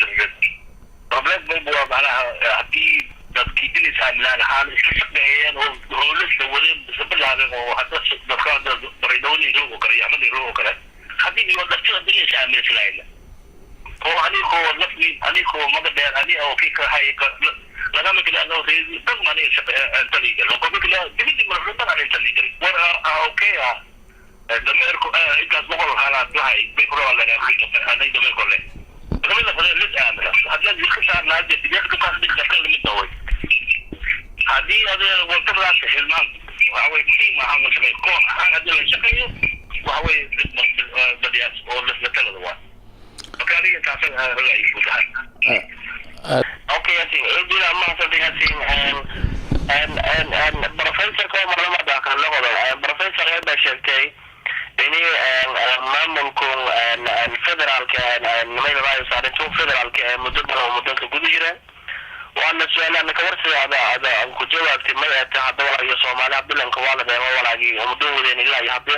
problem bay waa macnaha haddii dadkii dinis aaminaan ahaan isla shaqeeyeen oo howlas la wadeen bilaabeen oo hadda dadka hadda baridhowni roog oo kale iyo axmed roog oo kale haddii iyo dadkii dinis aaminsanayna oo anikoo lafni anikoo maga dheer ani oo kii ka hay lagama kila dad mani intaliga lokoma kila dibidi marxu dad aan intaliga war okay ah dameerku intaas 100 halaad lahay bay ku rawaan anay dameerko leh kamid ah lid aamina haddii aad ka saarnaa jirta ka mid dadka lamid daway haddii aad waltadaas xilmaan waxa way team ahaan la shaqeeyo koox ahaan haddii la shaqeeyo waxa way badiyaas oo la talada waa marka adiga taas ra'yi guud ahaan. Okay, Yasin, idina mahadsantahay Yasin. Professor ko marlama kan noqdo professor baa sheegtay ini maamulku federaalka nimayda saarintu federaalka ee muddo badan oo muddanka guda jira waana su-aalaana ka warsiga ada ku jawaabtay may eeta hadda walaa iyo Soomaaliya bilanka waa la beema walaagii muddo wadeen ilaa iyo hadda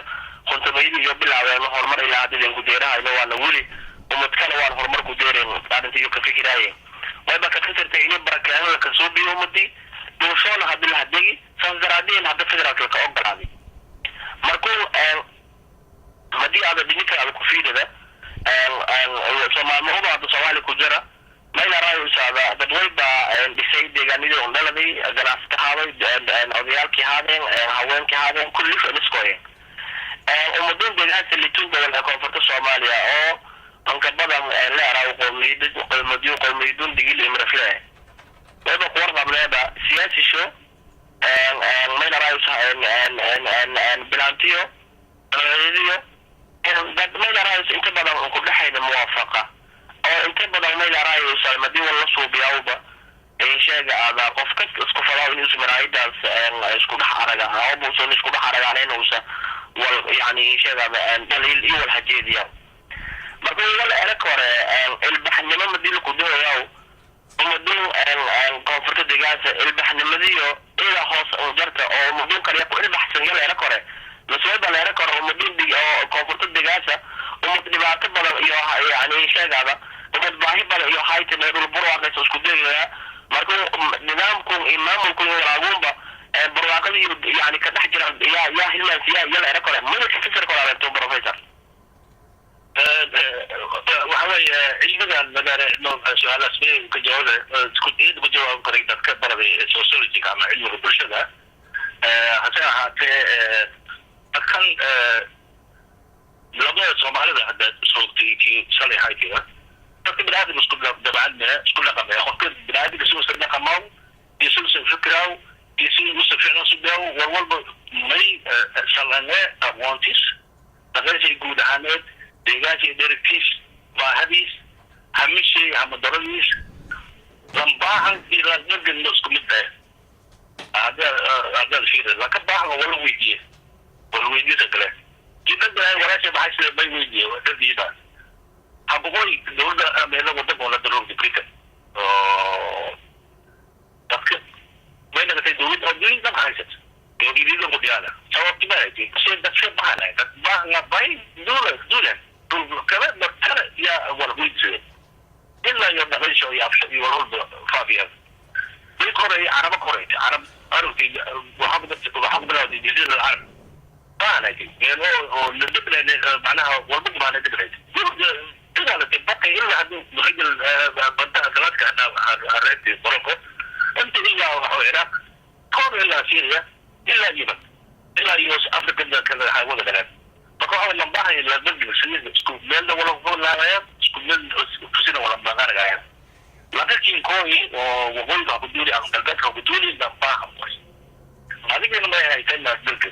kontomayadii iyo bilaabeen horumar ilaa hadda idinku deerahayno waana weli umad kale waan horumar ku deereen arrinta iyo ka fikiraaye wayba ka fikirtay ini barakeeno la kasoo biyo ummadii dhuushoona haddi la hadegi saas daraadeen hadda federaalka ka ogolaaday markuu hadii aada dhininka aada ku fiidada soomaalmahuba hadda Soomaaliya ku jira mayna raayusaada dad wayba dhisay deegaanadii undhaladay ganacsata haaday odayaalkii haadeen haweenkii haadeen kulli faniskoyen ummadun deegaanka litun gobol ee koonfurta Soomaaliya oo anka badan leeraw qowmiyad qowmiyadyo qowmiyadun digil imrafle wayba ku warqabneeba siyaasisho mayna raayusa bilaantiyo iyo dad mayna raayus inta badan un ku dhexayna muwaafaqa oo inta badan mayna raayusa madii wala suubiyawba sheega aada qof kasta isku fadaa in isu maraayadaas isku dhex araga abuusan isku dhex aragaan inuusa wal yani sheega dhaliil iyo wal hajeediya marka wal erag hore ilbaxnimo madii laku dooyaw umadun koonfurta deegaanka ilbaxnimadiyo ila hoos jarta oo umadun kale ku ilbaxsan yala erag hore maswada la erag hore umadun oo koonfurta deegaanka umad dhibaato badan iyo yani sheegada umad baahi badan iyo haytan dhul burwaaqaysa isku dayaya marka nidaamku iyo maamulku iyo walaaguunba barwaaqada iyo yani ka dhex jira yaa yaa hilmaansiya yala erag hore mana ka fikir koraalentu professor. Waxa weeye cilmigan Ma su-aalaas ka jawaab ku jawaab karay dadka baraday sociology ama cilmiga bulshada. Hase ahaatee, dadkan labada Soomaalida hadda soogtay kii shalay haytiga, dadka biniaadam isku dabacad isku dhaqamaya. Qofka biniaadamka si usan dhaqamaw iyo si usan fikiraw iyo si usan ficlan sugaw, war walba may salane aqoontis, dhaqanshay guud ahaaneed, deegaanshay, dherigtiis, baahadiis, hamishay, hamadaradiis, lambaahan iyo landhaganno isku mid ah. Haddaad fiiri laka baahan wala weydiiye, wala weydiisa kale jidada walaasha maxay sida may weydiiye dadiida habuqoy dowladda meelo wadanka wala daroogda Britain oo dadka may nagatay dowlad adduun dhan haysat dowladda ku diyaana sababti ma haytay si dadka baahana dad baahna bay dowlad dowlad dul kale dadkale yaa wala weydiiye ilaa iyo dhaqansho iyo afsha iyo warwalba faafiyaan. Way koray carabo koray carab arugtay waxaa ku bilawday Jasiira Alcarab baanaytay meel oo la deglan macnaha walba baana deglayt dagaalatay baqay ilaa hadduu rajul badaha galaadka reebtay Morocco inta ilaa waxa Ciraaq kor ilaa Syria ilaa Yemen ilaa iyo Africa kale wada galeen. Marka waxa lambaha la degla sida isku meelna wala laabaya, isku meel tusina wala maqaaragaya. Laakiin kooyi oo waqooyiga ku duuli ama galbeedka ku duuli lambaha way adigana may haytay dalka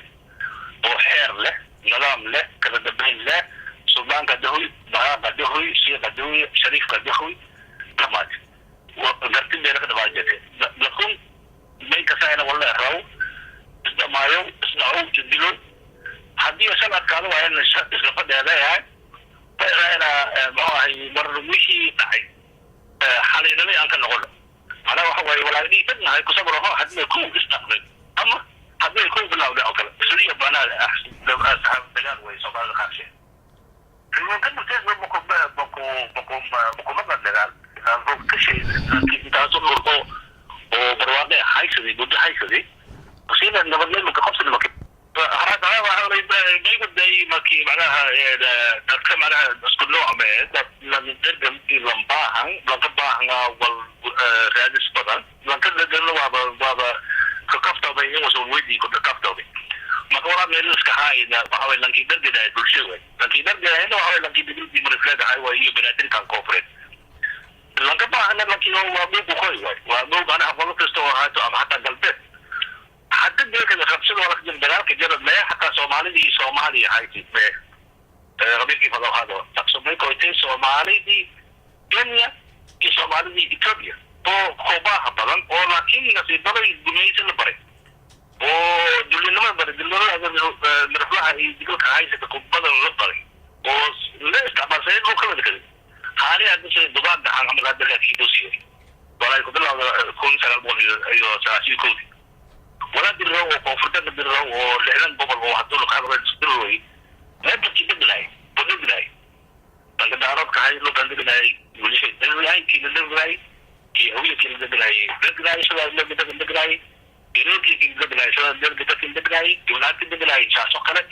oo xeer leh, nidaam leh, kala dambeyn leh, suldaanka dahoy, bahaaqa dahoy, shiiqa dahoy, shariifka dahoy, dhamaad garti meela ka dhamaan jirtay. Lakun may kasaayna wala raw isdhamaayo, isdhaco, isdilo. Haddii shan adkaado waayana isla fadheedayahay bayraayna muxuu ahay war wixii dhacay xaliinamay aan ka noqono. Macnaha waxa waaye walaagdhii dadnahay kusabraho haddii kow isdhaqmay ama haddii kow bilawday oo kale sidii banaa dagaal way Soomaalida qaarshe bukumada dagaal kashay intaasoo dhulko oo barwaaqe haysaday muddo haysaday sida nabadnimo ka qabsan. Marka markii macnaha dadka macnaha isku nooc mee dad landergan lambaahan lanka baahanga wal raadis badan lanka degan waaba ka kaftabay in wasan weydii ka kaftabay. Marka walaa meel iska haayna waxa way lankii dargadahay bulshada way lankii dargadahayna waxa way lankii degmadii marifleedahay way iyo banaadirkan koonfureed lanka baahana lankii waa buugu koy way waa buug macnaha qolo kasta oo ahaato ama xataa galbeed hadda deelka rabshada waa lakajira dagaalka jira mee xataa Soomaalidii iyo Soomaaliya hayti mee qabiilkii fadawhado taqsumay koytay Soomaalidii Kenya iyo Soomaalidii Ethiopia oo koobaha badan oo laakiin nasiibaday gumaysi la baray oo dulinimada baray, dulinimada miraflaha iyo digalka haysata kubadan la baray oo la isticmaalsay dhulka wada kadib haani hadda sida dubaad dhaxan camal hadda laakiin walaa ku bilowda 1991-dii walaa dirro oo koonfurta la dirro oo 60 gobol oo hadduu luqaad dirroy meelkii deglaay oo deglaay danka daaroodka hay luqan deglaay wiilasha deglaay kii la deglaay kii hawiyakii la deglaay deglaay sidaa la deglaay ireerkii deglaay sidaa deglaay deglaay gabdhaadkii deglaay saasoo kale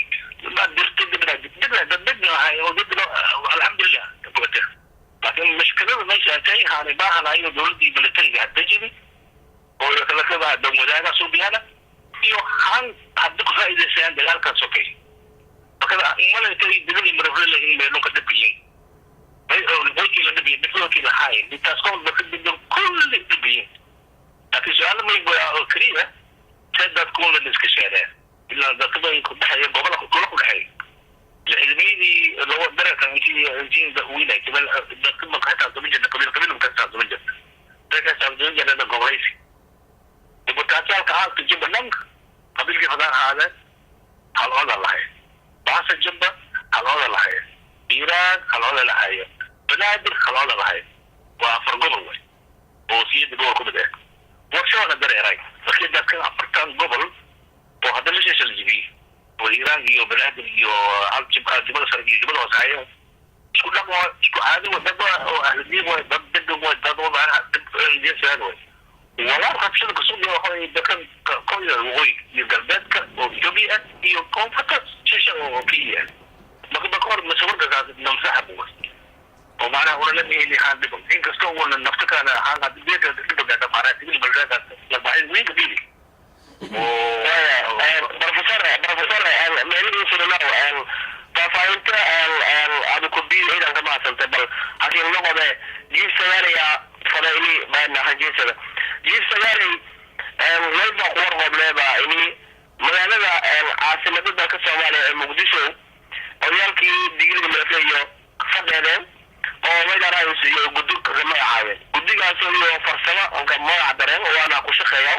dirta deglaay deglaay dad deglahay oo deglo alxamdulilah bogate. Laakiin mashkilada meesha tay haanay baahanayo dowladdii militariga hadda jiri oo kalakada dan wadaaga suubiyana iyo han hadda ku faa'iidaysayaan dagaalkan sokay. Marka malatay dibadii marafle in meelun ka dhabiyin baykii la dhabiyin dhiflookii la haayin intaas qowl marka dibdan kulli dhabiyin. Laakiin su-aala may oo keliya see dadkuun la iska sheereen ilaa dadka bay ku dhexeeya gobola kula ku dhexeeya lixdamaydii labo dararka intii wiilay dadka ma ka xisaabtaman jirna qabiil qabiil ma ka xisaabtaman jirna dadka xisaabtaman jirna gobolaysi dibutaatiyaalka haalka jubba dhan qabiilkii fadaan ahaadeen hal oda lahay baasa jubba hal oda lahay Iiraan hal oda lahaye Banaadir hal oda lahay waa afar gobol way oo siyada gobol ku mid ah warshawana dareeray. Markii dadkan afartan gobol oo hadda la sheesha la jibiyey oo Iiraan iyo Banaadir iyo jubbada sare iyo jubbada hoose haye isku dhaq waa isku caadi wa dad oo ahludiin way dad degan way dad oo macnaha dad way walaa rabshada kasoo waxa way dadkan koya waqooyi iyo galbeedka oo Ethiopia iyo koonfurta shisha oo Kenya marka hor masawirka kaas namsaxa buwa. Oo macnaha una la mihini haan dhiban, inkastoo una nafta kaana haan hadda dhiban dhamaana digil baldaaka la baahin weyn kadili. Professor, meelihiisuranaw faahfaahinta aadu ku biil ciidan ka mahadsantay, bal hakiin noqode Jiif Sagaaraya fada ini baana hanjeesada. Jiif Sagaaray, mayba ku warqobneeba ini magaalada caasimada dalka Soomaaliya ee Muqdisho odayaalkii Digiliga Meefle iyo fadheedeen oo maydaraayus iyo guddig ka magacaabeen, guddigaasoo iyo farsamo anka magac dareen waana ku shaqeeya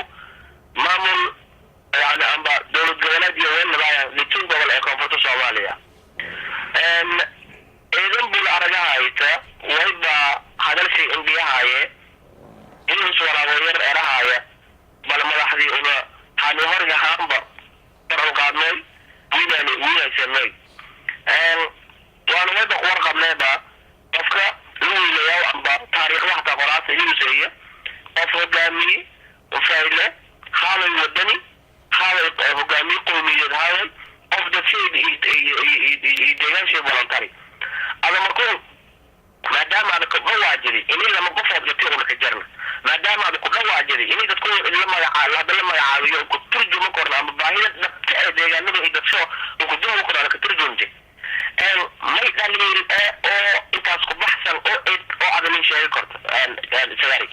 maamul yani amba dowlad goboleed iyo weelnabaya litun gobol ee koonfurta Soomaaliya. Ciidan bul aragaha hayta wayba hadalshay indhiyahaaye inus waraaboyar erahaaya, bal madaxdii una hani horga haanba baran qaadnay wiinaani wiinaysanay waana wayba ku warqabneeba qofka la weynayaa amba taariikhda hataa qoraasa inuuseeya qof hogaamiye fayle haalay wadani haalay hogaamiye qowmiyeed haalay qof dadshay iyo deegaanshay voluntary ada. Markuun maadaama aad ku dhawaajidi ini lama qofood gati una ka jarna, maadaama aad ku dhawaajidi ini dadku la magaca hadda la magacaabiyo ku turjuma korna ama baahida dhabta ee deegaanada iyo dadsho ku duwa korna ka turjumte, may dhaliil oo intaas ku baxsan oo ed oo aad nin sheegi karto, Sagari?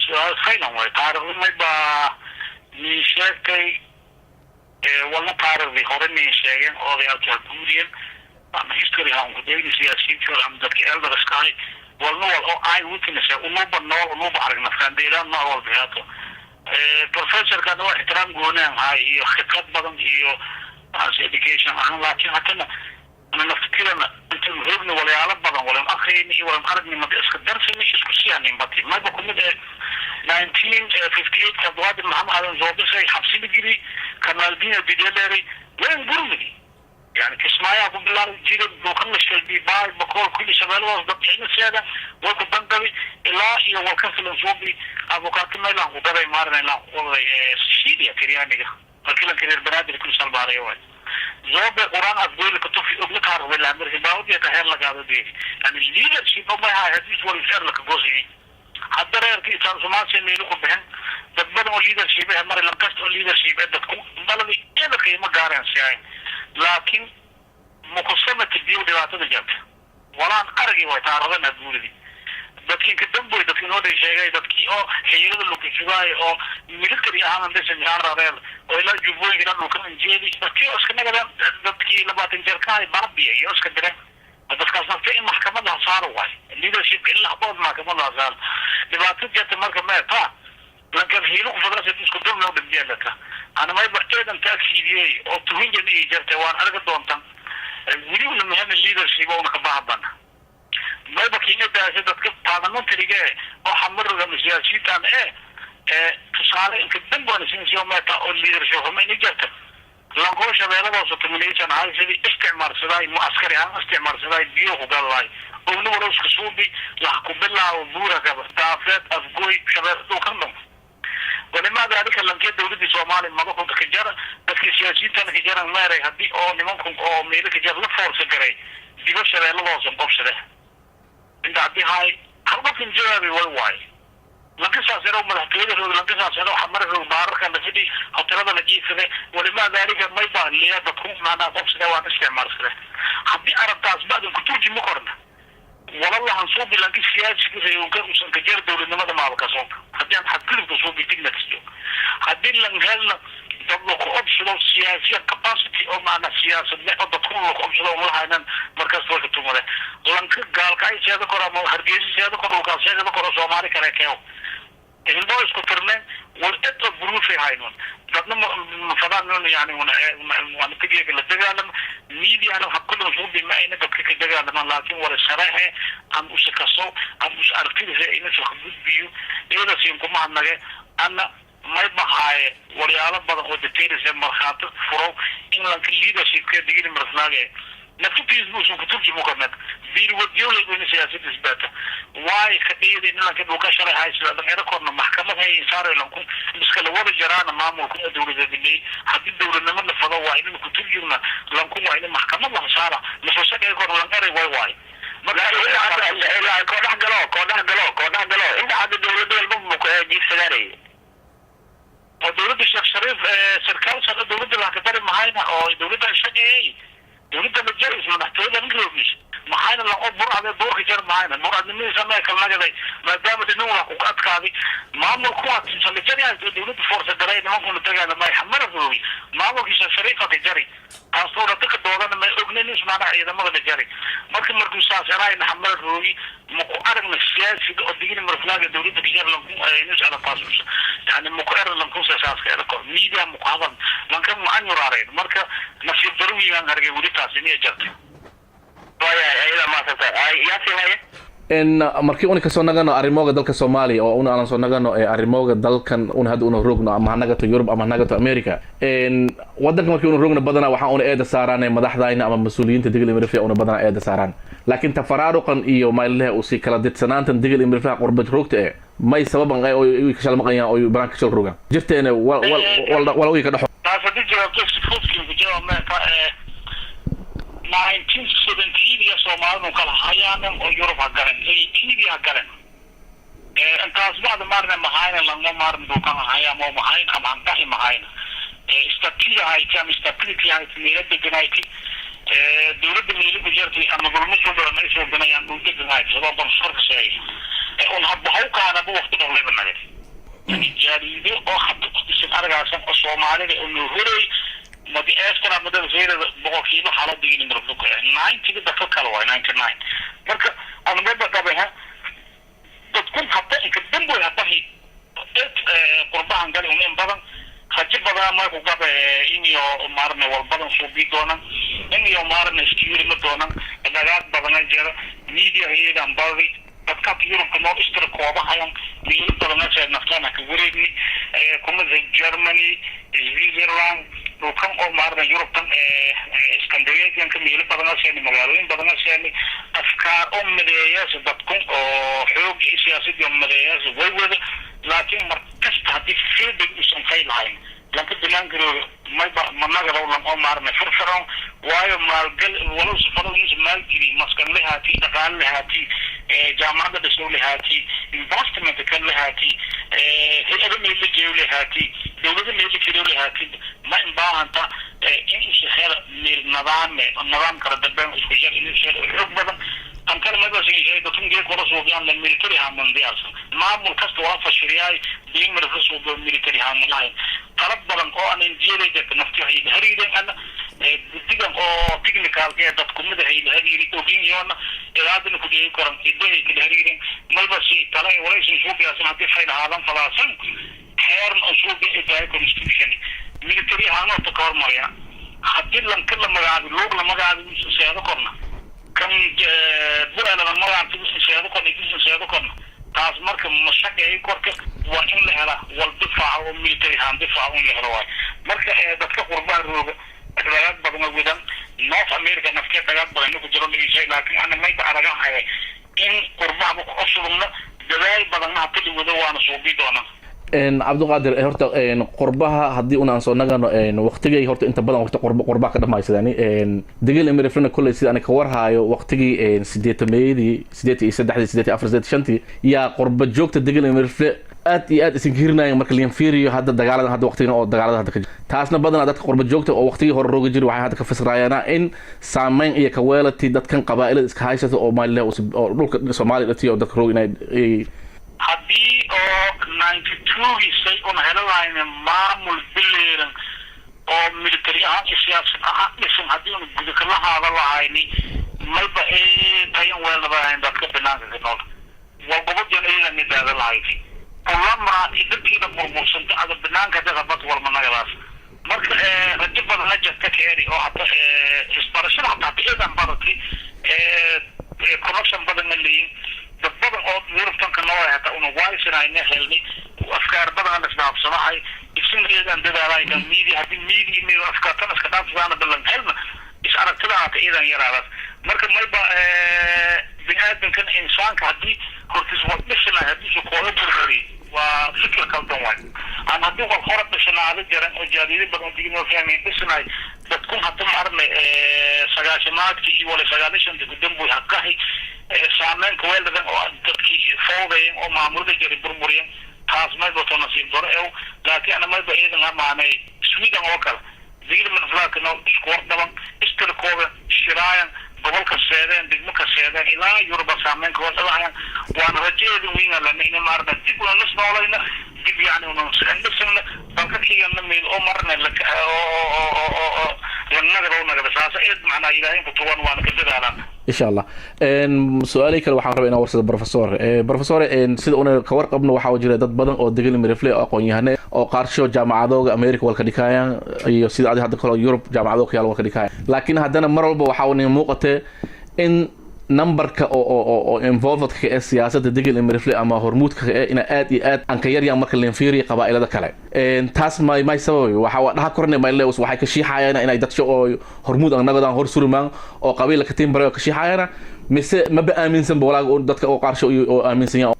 Su-aal faylan way. Taariikhdu may baa nin sheegtay walna taariikhdii hore nin sheegeen odayaalka guuriyeen ama history ha ku dayni siyaasiyiintii ama dadka elderska ahay, walna wal oo eye witness unuba nool unuba aragna faandeelaan nooc walba haato. Professorkan waa ixtiraam goonaan ahay iyo khibrad badan iyo as education ahaan, laakiin haddana ana naftirana inta roogna walyaalo badan walan akriyni iyo walan aragni madi iska darsani isku siyanin bati mayba kumid ee 1958 Cabdiqaadir Maxamed Aadan Zoobisay xabsi la geli Kanaaldiina didyaleeray wayn gurmidi yani Kismaayaa ku bilaabay jidad dhulkan la sheegay Baay, Bakool, kulli shabeelladaas dabcina seeda way ku dangabi ilaa iyo walka filan suubi abukaati meelaan ku gaday maarna ilaan ku qoday Sicilia Talyaaniga markii reer Banaadir ku salbaaray waay Zobe Quraan afgoyl ka tufi ogla taariikhda la markii baawdiya ka heer lagaado deeri yani leadership ma hayo hadis wal heer la ka goosiyay. Hadda reerkii isaan Soomaaliya meelu ku bixin dad badan oo leadership ah mara lankasta oo leadership ah dadku maladi ina qiimo gaareen siyaay, laakiin mukusamata biyo dhibaatada jirta walaan aragi way taaradan adduunidii dadkii ka damboy dadkii noo dhay sheegay dadkii oo xiirada lagu sugaay oo military ahaan dhisan raadeel oo ilaa jubbooyinka dhan dhulka anjeedi dadkii oo iska nagadeen dadkii 20 jeerka baabiya iyo iska direen dadkaas nafta in maxkamada saaro waay leadership in la habood maxkamada saaro dhibaato jirta. Marka meeta lankan hiilo ku fadrasa isku dulna u dhibjeelaka ana mayba eedan taaksiidiyey oo tuhinjan ay jirtay waan argi doontan weli una mahana leadership oo ka bahabana mayba kiina daasay dadka parliamentariga oo xamariga ama siyaasiyiintan ee tusaale inka dambe sinsiyo meeta oo leadership xuma inay jirta lankoo shabeeladaas domination ahay sidii isticmaalsadaay mu askari ahaan isticmaalsadaay biyo ku galay ogna warowska suubi wax ku bilaabo Buura Kaba, Daafeed, Afgoy, Shabeel dhulkan dhan. Walimaa daalika lankee dowladii Soomaaliya madaxda ka jara dadkii siyaasiyiintan ka jaran meeray haddii oo nimanku oo meelo ka jar la force garay dibo shabeeladoosan qobsade inta haddii haay hal qofkin jawaabi way waay lankasaas yarow madaxtooyada roog lankasaas yarow xamar roog baararka la fidhi hotelada la jiifade. Walimaa daalika may baa liya dadku maanaa qobsade waan isticmaalsade haddii arabtaas ba'dan ku turjumi korna walalahan suubi lanki siyaasiga reegunka usan ka jar dowladnimada maaba kasoonka haddii aan xadgudubka suubi dignity haddii lan helna dad laku obsado siyaasiya capacity oo maana siyaasadle oo dadku laku obsado on lahaynan markaas way ka tumade lanka gaalka ay seeda kor ama Hargeysa seeda kor dhulkaa seeda kor oo Soomaali kale keew indhoo isku tirneen war cid oo buruufay haynon dadna mafadaan yani wana tigeega la dagaalama mediana waxa kullu suubi ma ayna dadka ka dagaalamaan, laakiin wala sharaxe am usa kaso am us aragtida ina soo gudbiyo iyada siin kuma hadnage ana may bahaaye walyaalo badan oo details markhaati furo in lanka leadershipka Digiri Marflaage naftiis muusan ku turjumo karnad biirwadyooleyna siyaasada isbaata waay ka dhiyada in lanka dhulka shalay haysa dhalinyaro korna maxkamad hay insaaro lanku iska la wada jaraana maamulka ee dowladda dhigay haddii dowladnimo la fado waa in ku turjumna lanku waa in maxkamad la saara masoo shaqay korna lan eray way waay. Marka koo dhex galo, koo dhex galo, koo dhex galo inta hadda dowladda walba ku jiifsadaanay. Oo dowladda Sheekh Shariif sarkaal sare dowladda laa ka dari mahayna oo dowladda shaqeeyay, dowladda la jaris madaxtooyada ninka maxayna la oo burcade buurka jar mahayna burcadnimadiisa ma kala nagaday, maadaama dhinin waa ku adkaaday maamulku waa sala jari dowladda force galay nimankuna dagaalamay xamara roogi maamulkii Sheekh Shariif ka jari, taasoo dadka doodana ma ognayn ismaana ciidamada la jari. Marka markuu saas erayna xamara roogi ma ku aragna siyaasiga oo digini marflaaga dowladda ka jar lanku inus ala taas, yani ma ku eran lanku saaska era kor media ma ku hadal lanka ma an yuraareen. Marka nasiib daro wiigaan argay weli taas inay jartay. Markii una kasoo nagano arrimooga dalka Soomaaliya oo una aanan soo nagano arrimooga dalkan una hadda una rogno, ama hanagato Yurub ama hanagato America, wadanka markii una rogno, badanaa waxaan una eeda saaraan madaxdayna ama mas-uuliyiinta Digil Mirifle una badanaa eeda saaraan, laakiin tafaraaruqan iyo maalilehe usii kala didsanaantan Digil Mirifleha qurba roogta e may sababan ay kashal maqayaan oo banaan kashal rogaan jirteena wal wal wal ka dhexo. Taas haddii jawaabto si fududkiin ku jawaab meeka 1917 iyo Soomaalidu kala hayaanan oo Yurub ha galen, 18 ha galen, intaas bacda maarna mahayna langma maarna dukan haya mo mahayna ama hankahi mahayna stability hayti ama stability hayti meela deganayti dowladda meela ku jirtay ama gulmo soo badan ay soo ganayaan dul deganayti sabab barsorka sheegay un habba hawkaana bu waqti dhow lebanade, yani jaariido oo hadda isin argaasan oo Soomaalida oo noo horay madi eeskana madada feerada 100% xaaladdigini marfuka 90 dadka kale waay 99. Marka anagaba qabaha dadkun hata inka damboy hatahi qurbahan gali un in badan rajo badan may ku gabe iniyo maarne wal badan suubi doonan, iniyo maarne iskiyuri ma doonan dhagaag badana jira media iyadan badi dadka Yurubka noo istira koobahayan meelo badan jeer naftaana ka wareegni kumada Germany, Switzerland, dhulkan oo maarna Yurubtan Scandinavianka meelo badan seeni, magaalooyin badan seeni, afkaar oo mideeyaas dadkun oo xoog iyo siyaasadii mideeyaas way wada, laakiin mar kasta haddii feedback uusan fay lahayn lanka banaankarooga mayba managadaw lan oo maarna firfircoon, waayo maalgal walow safaro inuusan maalgeli maskan lahaati, dhaqaale lahaati, jaamacadda dhisow lahaati, investment kan lahaati, hay-ado meel la jeeyo lahaati, dowlado meel la jiro lahaati, ma inbaahanta in usa hela meel nidaame nidaam kala dambeyn isku jar in usa hela xoog badan. Tan kale mabasheegay dadkan geed kula suuqyaan la military haman diyaarsan maamul kasta waa fashiliyay diin marka suuqyo military haman lahayn qalab badan oo aan injiilay dadka nafti waxay la hariireen ana guddigan oo technical ee dadku mid ay la hariiri ogin yoona ilaadina ku dheegi koran idahay kala hariireen malba si tala ay walaysan suuqyaasan haddii fayl ahaadan falaasan xeeran oo suuqa ay tahay constitution military ahaan oo ka hormaraya haddii lanka la magacaabay luug la magacaabay uusan seedo korna kan bu'aala la magacaabay uusan seedo korna uusan seedo korna. Taas marka mashaqeey korka waa in la helaa wal difaaca oo military ahaan difaaca in la helo waay. Marka dadka qurbaha rooga dhagaag badan oo wadan North America naftee dhagaag badan ku jiro dhigisay, laakiin ana mayba aragahaya in qurbaha ku cusubna dadaal badanna hata wado waana suubi doonaa. Cabdiqaadir, horta qurbaha haddii una aan soo nagano waqtigay horta inta badan horta qurba qurbaha ka dhamaysadani Digil Miriflena kolley sida ani ka warhaayo waqtigii 80-meeyadii, 83-dii, 84, 85-tii yaa qurba joogta Digil Mirifle aad iyo aad isinka hirinayan. Marka lian fiiriyo hadda dagaaladan hadda waqtigan oo dagaalada hadda ka jira, taasna badanaa dadka qurba joogta oo waqtigii hore roogi jiri waxay hadda ka fasirayaana in saameyn iyo kaweelati dadkan qabaa'ilada iska haysata oo maalilah oo dhulka Soomaaliya dhatiyo oo dadka roog inay Haddii oo 92-giisay una helo lahayne maamul bileeran oo military ahaan iyo siyaasad ahaan dhisan, haddii una guda kala haada lahayni mayba ee tayan weelnaba ahayn dadka banaanka ka nool walgobodan iyaga midaada lahayti kulamaa dadkiina burbursanta ada banaanka dada bad walma nagadaas. Marka rajo badana jirta keeni oo hata isbarashada hataa hata iyadan badatay connection badanna leeyin dad badan oo Yurubtanka nool hata una waysanayna helnay afkaar badan la isdhaafsanahay isin iyadan dadaalay media haddii media media afkaartan iska dhaafsanaana balan helna is aragtida hata iyadan yaraadaas. Marka mayba biniaadankan insaanka haddii hortiis waa dhisanahay haddii su koola burburiy waa fikir kaldan waay aan haddii wal hore dhisanaada jaran oo jaadiyado badan digin oo fahmayn dhisanahay dadkun hata ma aragnay 90-aadkii iyo wala 90-kii kudamboy hakahi. Saameyn kuweeldadan oo dadkii fowdayen oo maamulada jari burburyen, taas mayba to nasiib daro ew. Laakiin ana mayba iidan amaanay Sweden oo kale, Digil Miriflaakino isku wardaban, istirkooda shiraayan, gobolka seedeen, degmo ka seedeen, ilaa Yuruba saameyn kuweeldadahayan. Waana rajadeedu wiingalana ina maarna dib una nisnoolayna, dib yani una dhisana dalkakiigana meel oo marna lanagada nagada saasa eed macnaa Ilaahay ku tuwan, waana ka dadaalaan. Insha Allah. Su-aalihii kale waxaan rabaa inaan warsado professor. Professor, sida una ka warqabno, waxaa jira dad badan oo Degel Mirifle oo aqoon-yahane oo qaarsho jaamacadooga America walka dhikaayaan, iyo sida adi hadda kale Yurub jaamacadooga yaal walka dhikaayaan. Laakiin haddana mar walba waxaa nin muuqatee in numberka oo involvedka ee siyaasadda Degel Mirifle ama hormuudka ee ina aad iyo aad aan ka yaryaan marka linfiiriya qabaa'ilada kale. Taas may sababay? Waxa waa dhaha korne may leews waxay ka shiixayaan inay dadsho oo hormuud aan nagadaan hor surmaan oo qabiila ka timbare oo ka shiixayana, mise maba aaminsan ba walaaga dadka oo qaarsho oo aaminsan yahay?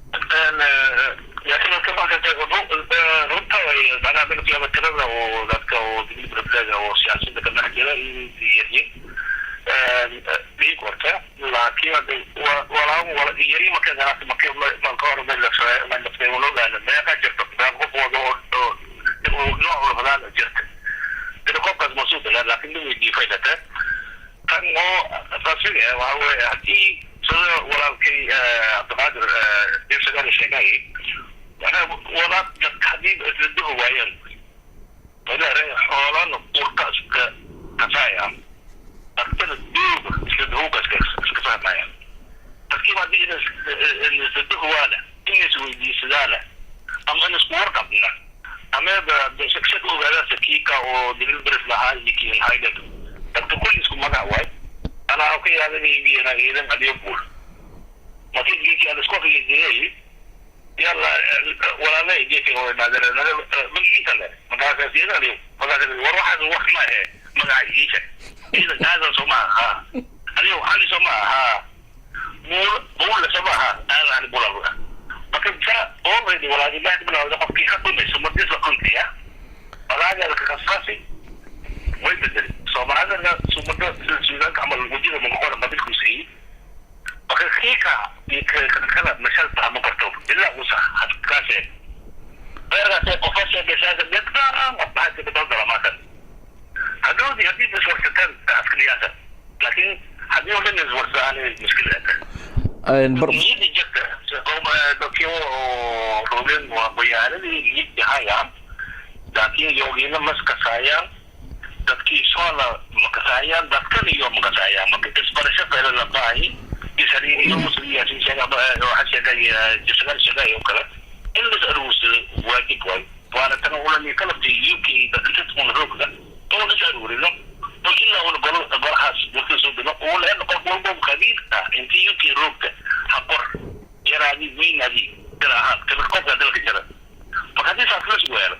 Runta macnaha dalka tirada oo dadka oo Degel Miriflega oo siyaasadda ka dhex jira yaryin dhiig horta, laakiin hada walaa yari marka ganacsi marka marka hore malafay meeqa jirto, meeqa qof wada oo nooc walbadaan jirta qofkaas masuul, laakiin la weydiiyey faydata tan oo rasmiga ah. Waxa weeye, haddii sida walaalkay Cabdiqaadir Ibsagaali sheegay, macnaha wadaad dadka haddii isla duhi waayaan, xoolan urka iska kasaaya, dadkana duuga isla duhuga iska fahmayaan. Dadkiiba haddii isla duhi waana in isweydiisadaana ama in isku warqabna ama shak ogaadaasa kiika oo Digil Beris lahaa iyo kiin haydad, dadka kulli isku magac waay. Anaa ka yaadanaybiina ciidan adiyo buul markii geeki aan isku afiyay, yalla walaalay geeki oo imaadeen magaciisa le markaas iyada markaas war waxaas wax ma ahe, magaca iisha ciidan aadan soo maaha, ha adigo cali soo maaha, ha buul buulle soo maaha, aadan cali buul. Marka sa already walaali baa bilawda qofkii ka dhumayso madiis la dhuntaya walaaga ka kasasi way bedeli Soomaalida sumada sida Suudaanka camal wajida maga qora qabilkiisa. Marka kiika iyo kala mashalta ma qorto ilaa uusa kaase reerkaase qofase beshaasa dadkaan waxaa ka daldala maakan hadhoodii haddii iswarsataan askariyaasa, laakiin haddii oo dhan iswarsadaan mushkilada niyadii jirta dadkii oo roogeen waa qoyaaladii niyadii hayaan, laakiin yoogiina maskasaayaan, dadkii soola makasaayaan, dadkan iyo makasaayaan. Marka isbarasho fele la baahi isariiriyo musliyaasi sheega waxa sheegay jisagal sheegay oo kale in la aruursado waajib waay. Waana tan ulani kalabti UK dadka una roogda oo la aruurino oo ilaa una golo golahaas markii soo dino oo la qof walba qabiilka intii UK roogta ha qor yaraadi weynaadi dal ahaan kala qofka dalka jira. Marka haddii saas la sugaalo,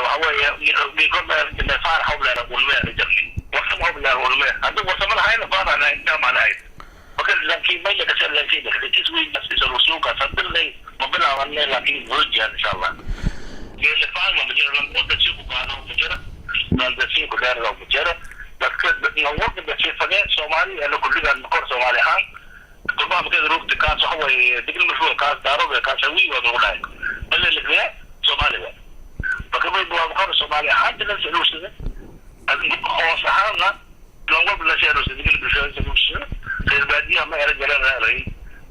waxa weeye faar hawleera ulmeera jarni warsam hawleera ulmeer haddii warsamo lahayna faarana intaa macnahayd. Marka laakiin mayla kasar laakiin isweydiis hadilay ma bilaabanay, laakiin hoojiyaan insha Allah geelifaan ma jiro, wadda ku qaado ma jiro, daldasiin ku dheerada ma jiro. Dadka nawarka dasifade Soomaali ana kulligaan kor Soomaali ahaan gurbaha markeeda rugta kaas waxa weeye Digil Mashruuc kaas Daarobe kaas Hawiy waa lagu dhahay bale likriya Soomaaliga. Marka may waa kor Soomaali ahaan dilan saluusada hoos ahaanna lan walba la sheerusa Digil Mashruuc reer baadiyaha ma era jaran raaray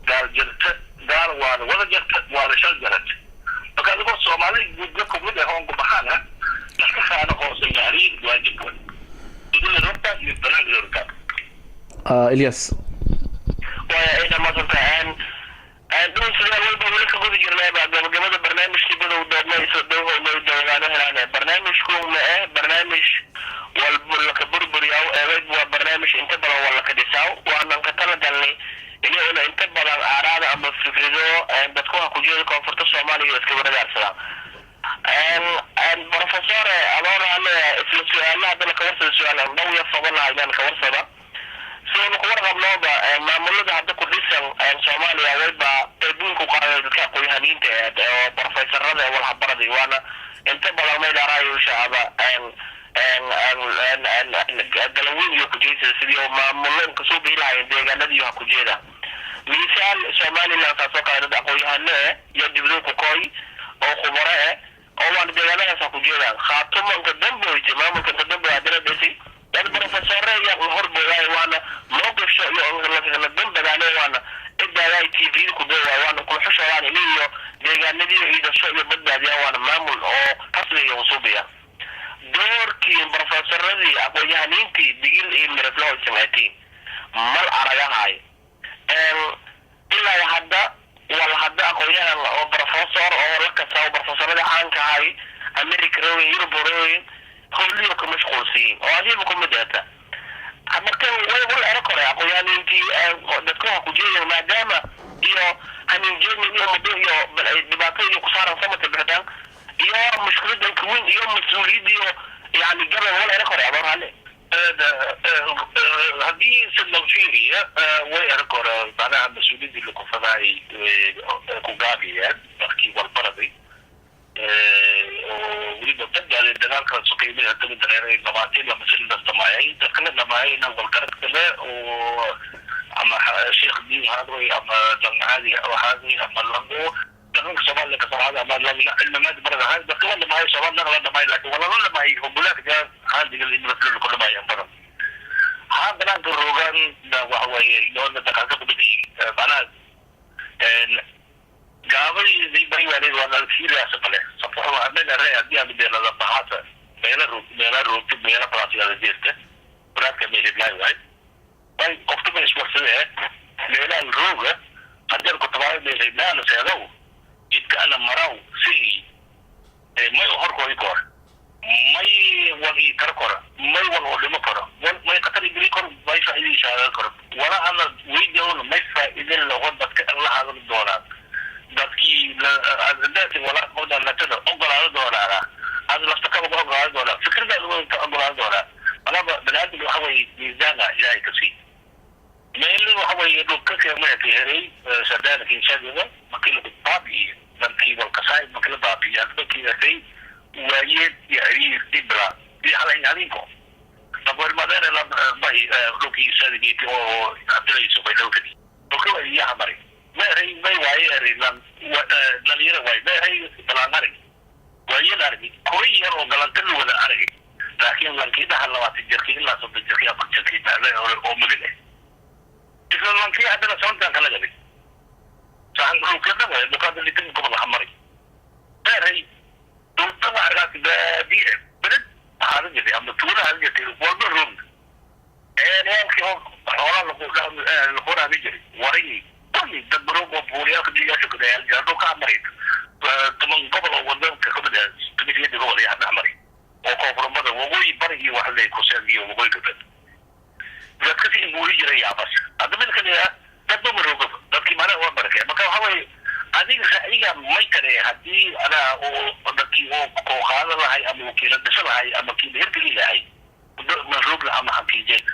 gaal jirta gaal waana wada jirta waana shal jarat. Marka adigoo Soomaali gudba kumid ah oon kubaxaana dadka kaana hoose mahriin waajib way idin rugta iyo banaanka rugta. Ilyas. Waya ay dhamaadsantahay dhul sidaan walba weli ka guda jirnay baa gabagabada barnaamijkii badow doodmayso dowhowmay doogaano helaan. Barnaamijku ma eh barnaamij walba laka burburiyaw eeweyd, waa barnaamij inta badan waa laka dhisaaw, waanan ka talagalnay inayna inta badan aaraada ama fikrado dadku ha ku jeeda koonfurta Soomaaliya iska waradaarsadaan. Professor, adoona ale isla su-aalaha haddana kawarsada su-aal dhow ya fabanaha inaan kawarsada. Sidaynu ku warqabnooba, maamulada hadda ku dhisan Soomaaliya wayba qayb weyn ku qaaday dadka aqoon-yahaniinta oo professorada ee walhabaradii, waana inta badan maydhaaraayo shacaba galanweyn iyo kujeysada sidii oo maamulo kasoo biilahayen deegaanadii ha kujeeda. Misaal, Somaliland saasoo kale dad aqoon-yahano eh iyo dibadoo ku kooy oo khubaro eh oo waana deegaanadaasa ku jeedaan. Khaatumo inka damboyte, maamulka inka damboy haddana dhisi dad professore iyo la horboodaay, waana mowqifsho iyo la dambadaane, waana cidaadaay TV ku doowaay, waana kula xushoodaan ini iyo deegaanadii iyo dasho iyo badbaadiyaan, waana maamul oo rasmiga usuubiya. Doorkii professoradii, aqoon-yahaniintii Digil iyo Mirifle oo samaatiin mal aragahay ilaa hadda wala hadda aqoon-yahan oo professor oo la kasaa, professorada caanka ahay America roogin, Yurub roogin, howliyo ka mashquulsiyin oo adiiba kuma deeta. Marka way wal ero kore aqoon-yahaniintii dadka waxa ku jeedaya, maadaama iyo haninjeedin iyo muddo iyo dhibaato iyo kusaaran samata bixitaan iyo mushkiladan kaweyn iyo mas-uuliyad iyo yani gabal, wal ero kore adoon hale. Haddii si loo fiiriya, way arag hore macnaha mas-uuliyaddii lagu fadaay ku gaabiyeen markii walbaraday oo weliba badbaaday dagaalka soqeymay. Hadaba dareeray 22 sin dhamaayay, dadka la dhamaayayna walgarad kale oo ama sheekh diin haadoy ama dan caadi ahaaday ama lagu dhaqanka Soomaaliya ka soo ama cilmimaad barad ahay, dadka la dhamaayay Soomaaliya la dhamaayay, laakiin wala la dhamaayay oo bulaaka haadiga in ku dhamaayaan badan haa banaanka roogaan. Waxa weeye yoona dagaalka ku dhigay macnaha gaabay bariwaaleed waa nalkiilaasa male sababto waa meel arre haddii aad beelada baxaata meela roog meela roogto meela falaasigaada jeesta walaadka meeliblaay waay way qofka ma iswarsadee meelahan rooga haddii aan ku tabaayo meeliblaana seedow jidka ana maraw si may horkooyi kor, may wal ii kar koro, may wal oo dhimo karo, may khatar igeli karo, may faa'iida shaadan karo, wala ana weydown may faa'iide laho dadka la hadal doonaan, dadkii adaati wala oda latada ogolaado doonaana, aad lafta kaba ogolaado doonaa, fikradaada ka ogolaado doonaa. Walaba baniaadamka waxa weeye miisaana Ilaahay ka sii meel waxa weeye dhulka keemaya ka heray sadaanka inshadida markii lagu baabi'iyo dalkii walkasaay, markii la baabi'iyo adkii arkay waayeen iyo ciriir ibra iyo halayn habeenko labormadeena la bahi dhulkii sadigeeti oo abdilayso bay dhowkadi dhulka waa iyo hamari meeray may waaye eray lan dhalinyaro waay meeray balaan arag waayeen arag kuwa yar oo galanta la wada aragay, laakiin lankii dhaha 20 jirkii ilaa 30 jirkii, 4 jirkii oo mudin eh isla lankii haddana soontaan kala gaday saxan dhulkada waay dhulkaada litin gobol hamari meeray dhulkada argaas baadiye beled ahaada jirtay ama tuula ahaada jirtay walba roog eelkii xoolaa lagu raabi jiray waray kulli dad baroog oo buuriyaalka dhiigaasha kudayaal jira dhulka maray 10 gobol oo wadanka kamid ah, 18 gobol ayaa dhex maray oo koonfurmada waqooyi bari iyo waxa leeyahay kuseen iyo waqooyi galbeed dadka si inguuri jiray yaabas. Hadda mid kale ah dad ma maroogaba dadkii maana waa barakay. Marka waxa weeye adiga ra'yiga may kale haddii anaa oo dadkii oo koo qaadan lahay ama wakiila dhasho lahay ama kiila hirgeli lahay maroogla ama hakiijeen.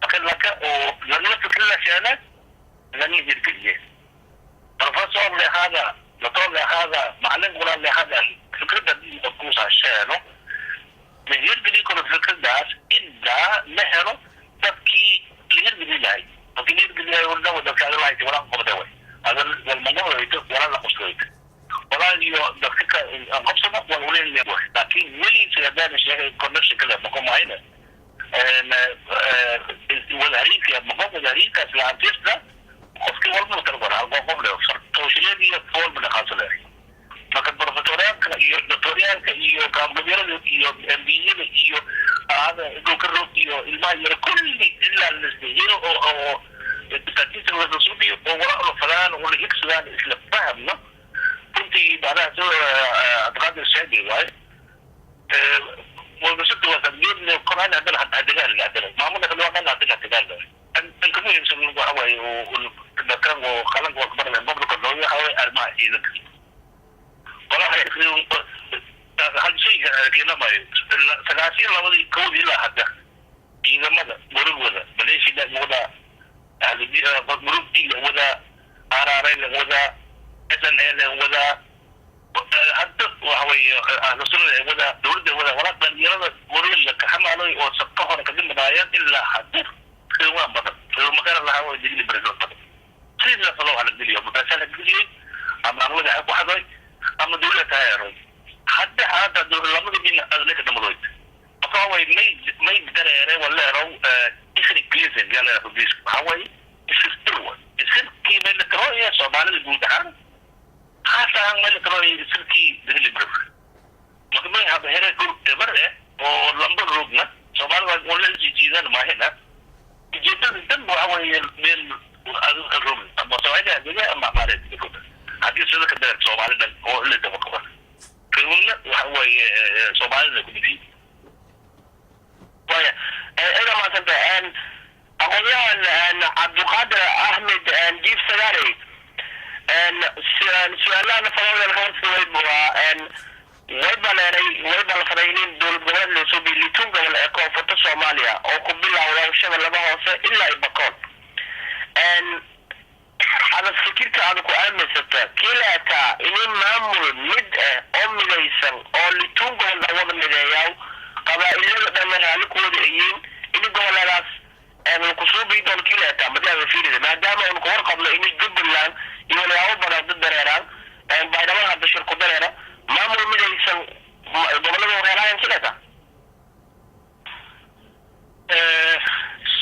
Marka laka oo lagala fikri la sheena lana hirgeliye, professor lehaada, doctor lehaada, macalin quraan lehaada, fikradda kuusaa sheeno ma hirgeli karo fikradaas ilaa la helo dadkii la hirgeli lahay. Dadkii la hirgeli lahay wardawa dadka ada lahayta walaa qabda way ada walmagawayto walaa la qabsawayto walaa iyo dadka ka qabsano wal uleeyahay, laakiin weligiisa haddaan sheegay connection kale noqon maayna wadahariinka maqon wadahariinkaas la-aantiisna qofkii walba kala qora hal qof leh tooshileed iyo foolba dhaqaaso leh. Marka professoryaalka iyo doctoryaalka iyo kaamgabyarada iyo mbiyada iyo aada dhulka roog iyo ilmaha yara kulli ilaa lasdehiro oo statistics la suubiyo oo wala la fadaan oo la higsadaan isla fahamno runtii macnaha sida Cabdiqaadir sheegay waaye wadasada waa geedna koraan haddana dagaal haddana maamulka kale waa dhan haddana dagaal an ka muhiimsan waxa waaye oo dadkan oo qalanka waa kabaraya maamulka loo waxa waaye arrimaha ciidanka qolaha hal shay keenamayo 92-dii ilaa hadda ciidamada murugwada maleeshiya wadaa, murug diila wadaa, arara wadaa, SNL wadaa, hadda waxa weeye ahlu sunnada wadaa, dowladda wadaa, walaa dhalinyarada murug la kaxamaaloy oo ka hore kaga madaayaan ilaa hadda reewaan badan reew maqara lahaa oo digli badan badan. Sidii la falo la geliyo, ama beesa la geliyey, ama aqlada ha ku xaday, ama dawladda taageeray. Hadda hadda dowlad lamada dhinac adna ka dhamadoyd. Marka waxa waye may dareere waleerow ethnic cleansing yaa leeyahay Ingiriiska. Waxa waye isir way isirkii may la karooya Soomaalida guud ahaan, khaas ahaan may la karooya isirkii deliver. Marka may haba here mar eh oo lamba roogna Soomaalida waa la jijiidan maahina. Ujeedada dan waxa weeye meel roog ama Soomaalida dega ama Amaareed dega. Haddii sida ka dareer Soomaali dhan oo la daba qaban roogna, waxa weeye Soomaalida ku mid yihiin. Waya, ida maasanta, aqoonyahan Cabdiqaadir Axmed Jiif Sagaarey, su-aalaha fadawdan ka horta waa way baleeray, way balfaday in dowlad goboleed loo soo biyo litun gobol ee koonfurta Soomaaliya oo ku bilowda Shabeellada Hoose ilaa iyo Bakool. Ada fikirka aada ku aaminsata kiilaataa ini maamul mid ah oo midaysan oo lituun gobol dhan wada mideeyaa, qabaa'ilada dhanna raalli ku wada yihiin, ini goboladaas kusoo bii doono kiilaataa madiaada fiirida, maadaama aynu ku warqabno ini Jubbaland iyo walyaabo badan dad dareeraan, Baydhabo hadda shir ku dareera, maamul midaysan gobolada horeeraayan kiilaataa?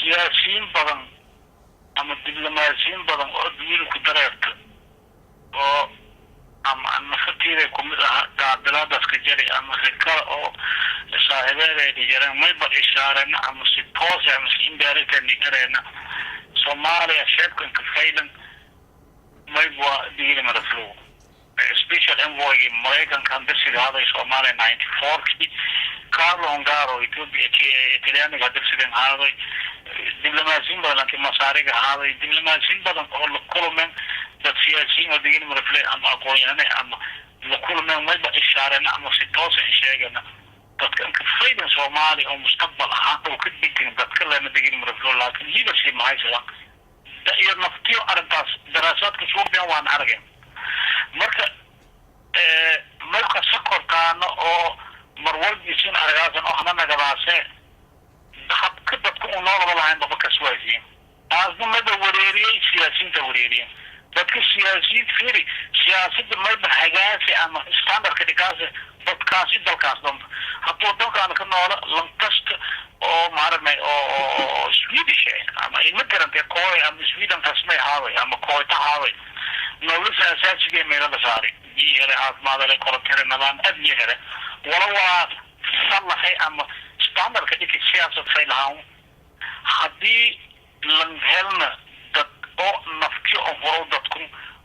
Siyaasiyiin badan ama diblomaasiyiin badan oo adduunyada ku dareerta oo ama nafateeda kumid aha gaabilaadaas ka jari ama rikada oo saaxiibeedeeda jareen, mayba ishaarena ama si toos ama si indirect nigareena Soomaaliya sheebkanka faylan mayba Digili Maraflow. Special envoygi Maraykanka dirsiga haday Soomaaliya 94-kii, Carlo Ongaro, Ethiopia Talyaaniga dirsigan haaday, diblomaasiyiin badan laakiin Masaariga haaday, diblomaasiyiin badan oo la kulmeen dad siyaasiyiin oo Digili Marafle ama aqoon-yahane ama la kulmeen, mayba ishaarena ama si toosa sheegana dadka inka faydan Soomaaliya oo mustaqbal ahaan oo ka degan dadka lema Digili Maraflo, laakiin leadership mahaysada iyo naftiyo arrintaas daraasaadka suubiyan waan arageen. Marka marka sokortaano oo mar walbiisin aragaasan oo hana nagadaase habka dadka u noolaba lahayn baba kaswaasiin, taasna mayba wareeriyey siyaasiyiinta, wareeriyeen dadka siyaasiyiin. Fiiri, siyaasadda mayba hagaasi ama standardka dhikaasi dadkaasi dalkaas dhanba hadduu dalkaana ka noola lankasta oo maaragnay oo Swedish ama immigrant kooy ama Sweden rasmay haaway ama kooyta haaway, nolosha asaasiga ee meelo la saaray, biyo hele, caafimaad hele, korontere, nidaam amni hele, wala waa sallaxay ama standardka dhiki siyaasad fay lahaan. Haddii lan helna dad oo nafti oo horow dadku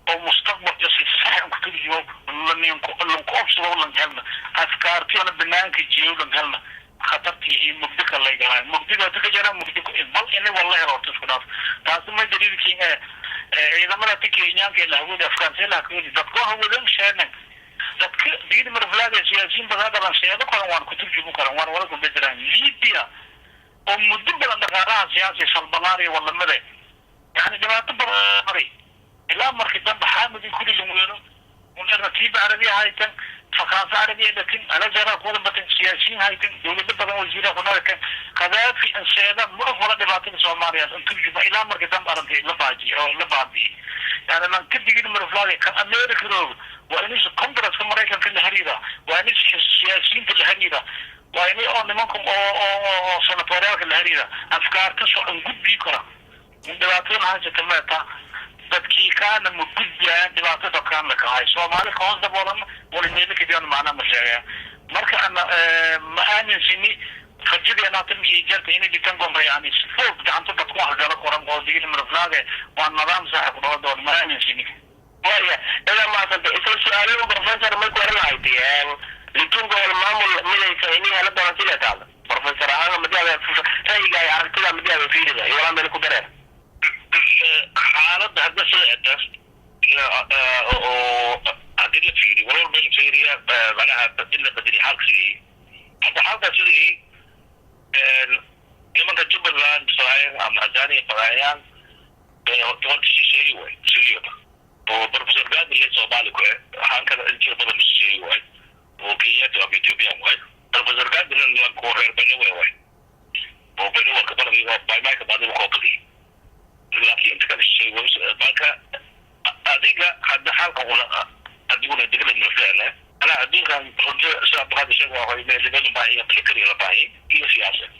oo mustaqbal iyo si sax ku turjumo laninku lanku obsado, lan helna afkaartiyona banaanka jiyo, lan helna khatartii iyo mugdi ka laygalaan, mugdiga ka jara mugdi bal ini walla helo horta isku dhaaf. Taasi ma daliilkii ee ciidamada ti Kenyaanka ee lahawada Afgaansee lahawada dadka hawadan sheegan dadka diin marflaaga siyaasiyiin badan dhalan seedo koran waan ku turjumi karan, waan wala ku bedelaan. Libya oo muddo badan dhaqaalaha siyaasi salbalaariya walamada yani dhibaato badan maray, ilaa markii dambe xaamidin kulli lagu ratiiba carabiya haytan, thaqaafa carabiya lakin alazara kuwada batan, siyaasiyiin haytan, dowlado badan wasiira ku noolkan, Qadaafi inseeda ma wala dhibaatada Soomaaliya in turjuma, ilaa markii dambe arintay la baajiy oo la baabi'iyey. Yani lan ka digin marflaade kan America roog waa inis Congresska Maraykanka la xiriira, waa inis siyaasiyiinta la xiriira, waa ini oo nimanka oo senatoriaalka la xiriira, afkaarta socon gudbii kara. Dhibaatadan haysata meeta dadkii kaana ma gudbiyaan, dhibaato dadkaan la kahay Soomaali ka hoos daboolan wala meelo kadiyaan macnaha ma sheegaya. Marka ana ma aaminsini rajadeena tan iyo jarta inay dhitan gomba, yani si fudud gacanta dadku wax galo koran oo Digil Marflaage waa nidaam sax ku dhawa doon, ma aaminsini. Waya, ida maasanta, isla su-aalo professor may ku oran lahayd litun gobol maamul midaysa ini hela doona sida taada professor ahaan madiada ra'yiga ay aragtida madiada fiirida iyo walaa meel ku dareer? Xaaladda hadda sida etaas oo haddii la fiiriyo wal walba la fiiriya, macnaha in la bedeliyo xaalka sidii hadda xaalkaa sidii nimanka Jubbaland fadaayaan ama Azania fadaayaan, horta shisheeye waay siriyada oo Professor Gadi le Soomaali ku waxaan kala intiisa badan shisheeye waay oo Kenyaati ama Ethiopian waay. Professor Gadi nimanku reer Benue waay oo Benue ka badan baymayka baadibu koo badiy, laakiin inta kale shisheeye. Marka sheene anaa adduunkan runti sida Abdulqaadir sheeg waa hoy meelnimadu baahiya, military la baahiy iyo siyaasad.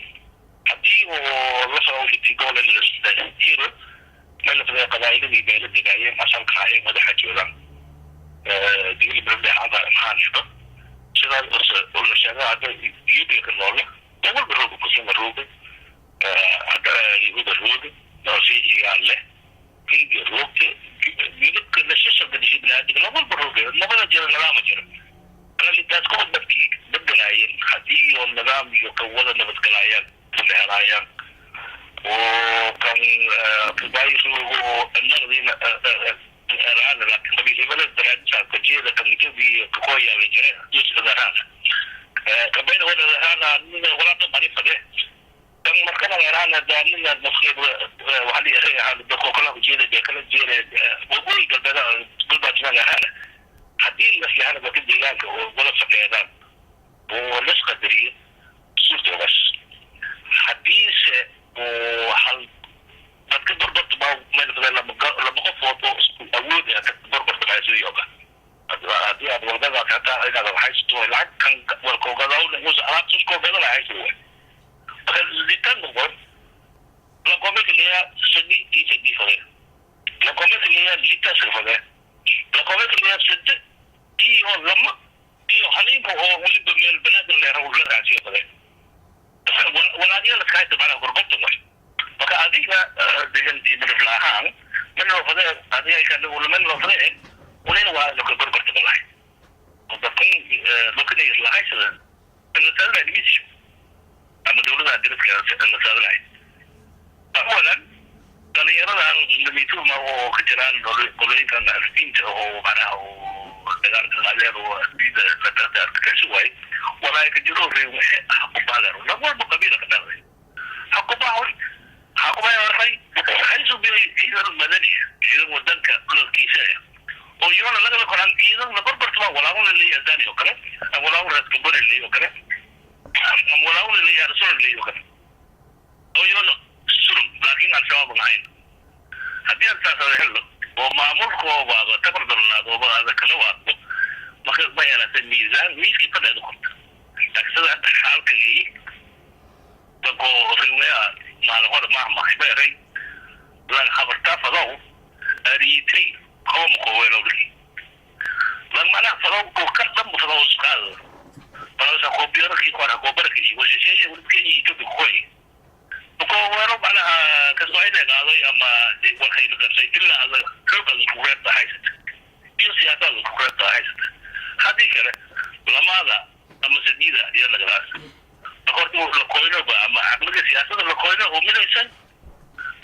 Haddii uu la soo dhigtay gobol hiro meel la fadhiya, qabaa'iladii meelo degaayeen asalka ahaayeen madaxa joogaan digli birle hada maxaa nixdo sidaas una sheega hadda yuudika noole walba rooga kusuma rooga, hadda yahuuda rooga noosiixigaa leh, hindiya roogta, midabka nashasha gadishay biniaadamka la walba rooga labada jiro nidaama jiro. Taas kuwa dadkii bedelaayeen haddii iyo nidaam iyo ka wada nabadgalaayaan la helaayaan oo kan kibaayisugu oo naqdiina raana, laakiin qabiilnimada daraadisa kajeeda kamikadii kakoya la jire jusdaraana kabayna wada raana wala dhan bari fadhe kan markana raana daanina nafkeed waxa la yahay dadka kala jeeda bee kala jeeda waqooyi galbeed gulbaajina raana. Haddii maslixada dadka deegaanka oo wada fadheedaan oo las qadariyo suurtoogaas, haddiise oo hal dadka gorgorta baa meel lama qofood oo isku awood ah dadka gorgorta baa sidii oga haddii aad walbada hataa inaad haysato lacag kan walkoogadaw alaabta iskoogada la haysato way marka litan noqon lakomekaleya sadi iyo sadi fade, lakomekaleya lita sirfade, lakomekaleya sade iyo lama iyo haliinka oo weliba meel banaadir leera la raacsiyo fade walaadiya la iska haysta macnaha gorgorta way. Marka adiga degantii midafla ahaan man loo fade adiga man loo fade unina waa ka gorgorta malahay dadkan dhulkan isla haysada la saadalahay dhimisho ama dowladaha dariska la saadalahay. Awalan dhalinyaradan lamituma oo ka jiraan qolooyinkan ahludiinta oo macnaha oo dagaalka qaadeen oo adduunyada la darta arkayso waay walaa ka jiro reewaxe haqubaaleer lag walba qabiila ka dhalay haqubahoy haqubahoray waxay subiyay ciidan madani, ciidan wadanka dhulkiisa oo iyagona lagala koraan ciidan la barbartama walaawna leeyahay azani oo kale ama walaawna raskamboni leeyahay oo kale ama walaawna leeyahay rasul leeyahay oo kale oo iyagona surum laakiin al-shabaab aan ahayn. Haddii aan saas helno oo maamulkoobaaba tabar darnaado ooba aada kala waaddo marka ma yeelata miisaan miiskii fadheeda korta. Laakiin sida hadda xaalka leeyi danko riwaya maalin hore mahmahay beeray lan habartaa fadow ariitay kooma koweelowdhi lan macnaha fadow oo ka dhanba fadow isqaado balse koobiyarkii kora koobarkii washisheeye weliba Ethiopia kukoy koweelo macnaha kasoo inay qaaday ama warkayna qabsay ilaa adag xoogaad isku reebta haysata iyo siyaasadaad isku reebta haysata. Haddii kale lamaada ama sadiida iyo nagadaas marka horta la koynoba ama caqliga siyaasada la koyno oo midaysan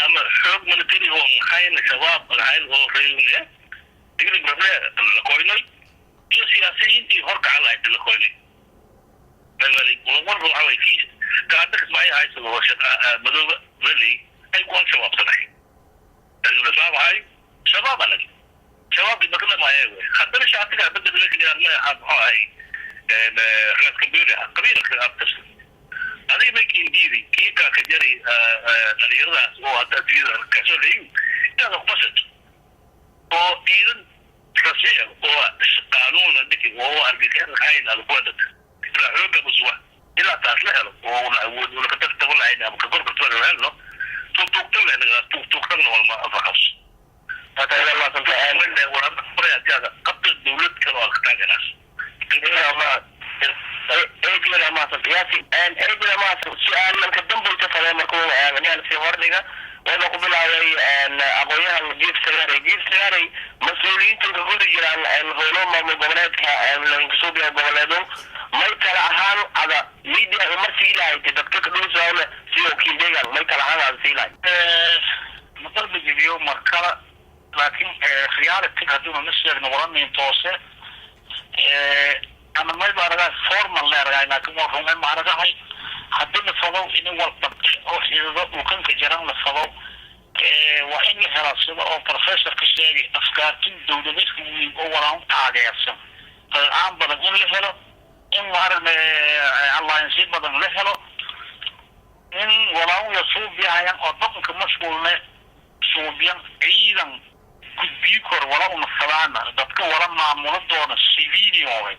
ama xoog military oo maxayn shabaab maxayn oo reewne digri brable la koynay iyo siyaasiyiintii horkaca lahayd la koynay walba waxa way kii gaada kismaayo haysado oo shaqa madooba reley ay ku al-shabaabsanahay shabaab shabaab alag shabaabkii baklamaaye wey haddana shaatiga bedel kaliya ma aha muxuu ahay raas qabiil ah qabiilka abtirsan adiga may kindiidi kii kaa ka jari dhalinyaradaas oo hadda adduunyada kasoo leeyin inaad kufasato oo ciidan rasmi ah oo qaanuun la dhigi oo argagaxayn aad ku wadata ilaa xooga muswa ilaa taas la helo oo la awood oo ka tagtaba lahayn ama ka gorgortaba la helno tuugtuugtan leh tuugtuugtan walma afaqas qabta dowlad kale oo ka taaganaas. Su-aalanka dambaysa fadee markuu si hordhiga wuxuu ku bilaabay aqoonyahan Jiif Sagaarey. Jiif Sagaarey, mas-uuliyiinta ka gudi jiraan howlo maamul goboleedka lankasuubiya goboleedo may kala ahaan ada media mar sii lahayta dadka kadhuusaana sidoo kindegan may kala ahaan ada sii lahay? Madalba jebiyo markala laakiin reality hadduuna na sheegno waranin toose ama may maaragahay formal la aragahay laakiin waa rumay maaragahay haddii la fadow in wal dhabte oo xidado dhulkanka jaran la fadow waa in la helaa sida oo professorka sheegay afkaartin dowladeedka weyn oo walaan taageersan aan badan in la helo, in maaragna alliance badan la helo, in walaan ya suubiyahayaan oo dhaqanka mashquulne suubiyan ciidan. Gudbiyi kor wala una fadaana dadka wala maamulo doona civilian way,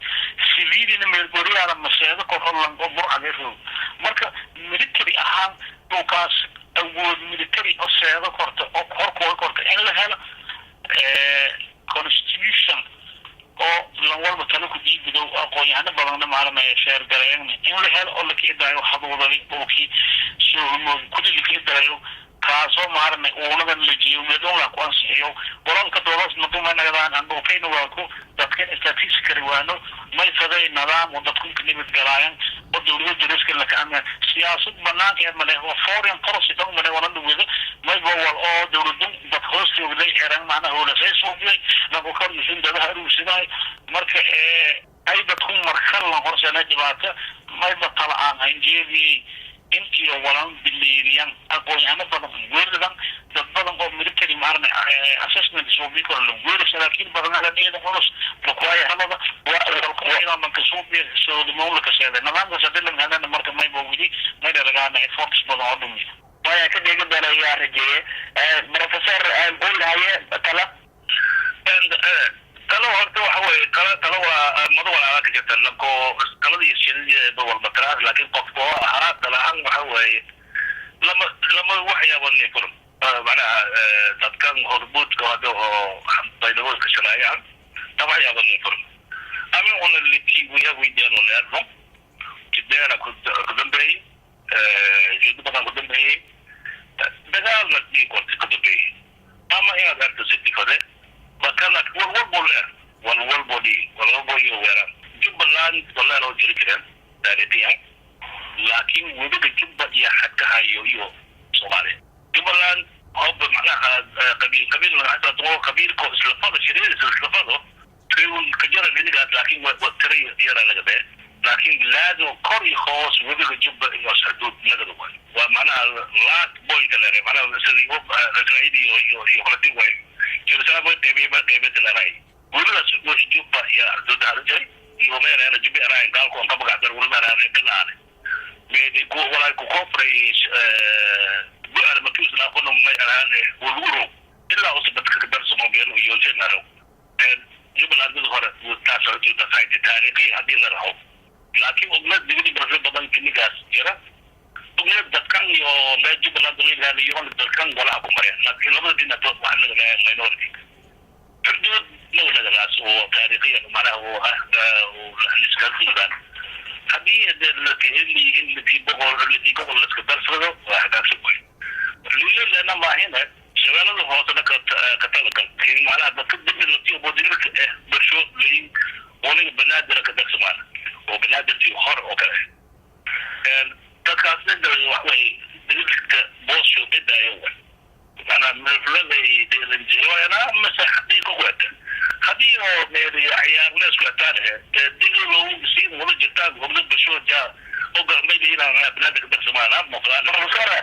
civilian meelgoriyaala maseedo kor oo lango burcade roog. Marka military ahaan dhulkaas awood military oo seedo korta oo horkooda korta in la helo, constitution oo lan walba talo ku dhiibidow, aqoon-yahano badanna maalinaya sheergareegna in la helo oo laka idaayo haduudadi dhulkii soohumooy kulli laka idaayo, kaasoo maaranay uunadan la jeeyo meedon la ku ansixiyo. Walaalka doodaas maduma nagadaan aan dhulkayna waa ku dadkan statistically waano may faday nidaam oo dadku ka nabad galaayan oo dowlada dariska laka ama siyaasad banaanka ee male oo foreign policy dhan male wala dhawada mayba wal oo dowladu dad hoos joogday eran macnaha hoolasay suubiyay lagu kor yusin dadaha aruursidahay. Marka ay dadku markalan horseena dhibaato mayba tala aan hanjeediyey in iyo walan bileeriyan, aqoon-yahano badan weeradan, dad badan oo military maarna assessment suubi karo la weera, saraakiil badan ala ciidan culus lakuaya halada walkulanka suubi soodimoon la kaseeday nidaamkaas hadii la helana. Marka mayba weli may dhalagaana efforts badan oo dhumi. Waya ka dheegi doona ayaa rajeeye. Professor Buul, haye, tala. Talo horta waxa weeye, talo waa mado walaala ka jirta lanko talada iyo shidada walba taraas, laakiin qofka oo ahaa tala ahaan waxa weeye lama waxyaabo nin furan, macnaha dadkan horbuudka hadda oo baydhaboodka shalaayaan lama waxyaabo nin furan ama una liti wiya weydiyan leerno jideena ku dambeeyey, juudo badan ku dambeeyey, dagaalna dhiig ku dambeeyey, ama inaad arto sidifade bakana wal walbo leer wal walbo dhii wal walbo iyo weeraan Jubbaland wallahi loo jiri jireen taariikhiyan, laakiin webiga Jubba iyo xadkahayo iyo Soomaaliya Jubbaland hoba macnaha qabiil qabiil qabiilko islafado shiriyadiisa islafado kajara midigaas, laakiin wa tira yara laga bee, laakiin laado kor iyo hoos webiga Jubba iyo xuduud nagada waay, waa macnaha last point leere, macnaha sidii Israa'iil iyo Falastiin waay, Jerusalem way qaybiyey ma qaybiyay leeray webigaas Jubba iyo xuduudda hada jiray iyo meerana Jubba eraayin gaalku on ka magacdar weli meerana galaane meedi ku walaa ku koofray bu'aal markii isla aqoon may araan wuluro ilaa usa dadka ka darsamo meel iyo jenarow Jubbaland mid hore taas xuduudda haytay taariikhiyan haddii la raho, laakiin ogna digdi barfe badan kinigaas jira, ogna dadkan iyo meel Jubbaland leeyahay iyo dadkan walaha ku mareen, laakiin labada dhinac waxaa laga leeyahay minority xuduud mawladaas oo taariikhiyan macnaha oo ah iska duudaan haddii la in latii boqol latii gobol la iska darsado waa hagaagsan way lilana maahina shabeellada hoosena ka talagal macnaha dadka dibi lati bodigirka eh bulsho leyin waliga Banaadir ka darsamaan oo Banaadirtii hore oo kale dadkaasna wax way digirka boosho cidaayo way macnaha mirflalay mase xaqiiqo kuwata haddii oo meel ciyaar leesku ataan digi loogu siin wada jirtaan gobdo bulsho jaa Professor,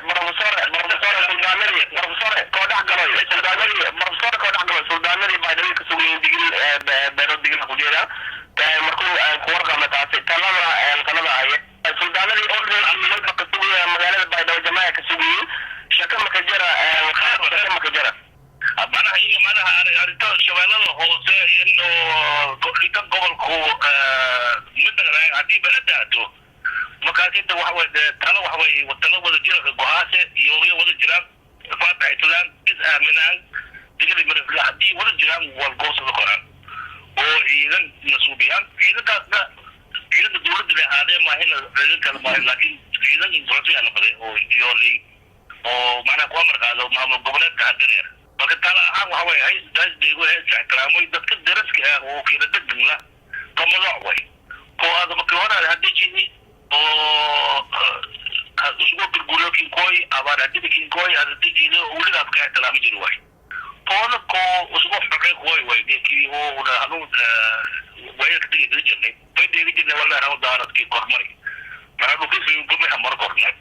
professor, professor, suldaanadii, professor, koo dhex galoy suldaanadii, professor, koo dhex galoy suldaanadii Baydhabo ka sugayiin Digil beero Digil ku jeeda markuu ku warqabna taasi talada aye suldaanadii already ka sugaya magaalada Baydhabo jamaa ka sugayiin, shaka maka jara, shaka maka jara. Manaha iyo manaha arrinta Shabeellada Hoose in inta gobolku midda haddii beledaato markaas inta waxa way talo waxa way talo wada jira go-aase iyo wada jiraan faataxaysadaan is aaminaan Digli Mirifle haddii wada jiraan walgoosada koraan oo ciidan nasuubiyaan, ciidankaasna ciidanka dowladda la ahaadee maahina ciidan kale maahin, laakiin ciidan rasmi la baday oo iyo oo macnaha ku amar qaado maamul goboleedka hadareer. Marka tala ahaan waxa way hays hays deego hees ixtiraamoy dadka daraska ah oo kiila degdegna kamadoc way koo aada markii hore hadii jini oo isugu gurguro kinkooy abaar hadii kinkooy hadii jini weligaad ka ixtiraami jiri waay toona koo isugu xoqey kooy way kii oo hanuun waya ka degi jirnay way degi jirnay wallahi raw daaradkii kormari marka dhulkiisa gumay mar kornay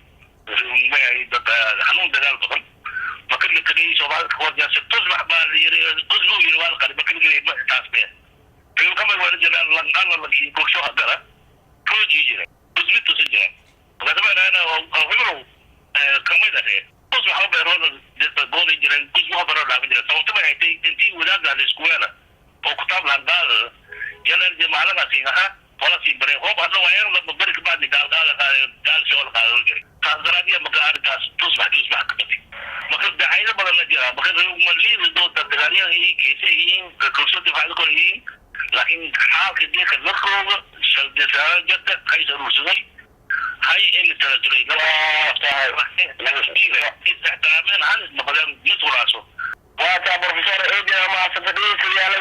may dad hanuun dagaal badan marka la tagay Soomaalida ka tusbax baa la yiri qusbu yiri waa la qari marka la yiri taas bee fiil kama wada jiraan lanqala la kii bulsho hadara tuuji jira qusbi tusi jira marka ana oo hiblo kamid ah Tusbax beerooda gooday jireen, tusbax beeroo dhaafin jireen. Sababta bay haytay intii wadaadda la isku weela oo kutaab lahandaada yalan macalagaasi ahaa wala sii bareen hoob hadda waayaan lama beri kabacdi gaalgaala qaaday, gaal shoo la qaadan jiray. Taas daraadiya marka arrintaas tusbax ka batay. Marka dacaydo badan la jiraa. Marka maliidi doonta dagaalyahan yihiin, keesa yihiin, kalsoon difaacyada kore yihiin, laakiin xaalka geedka larkooga shaldesaara jarta hays aruursaday hay in tala jiray ixtiraameen halis noqdeen misquraaso. Waataa professor eedina mahadsanta. Dhegeystayaal,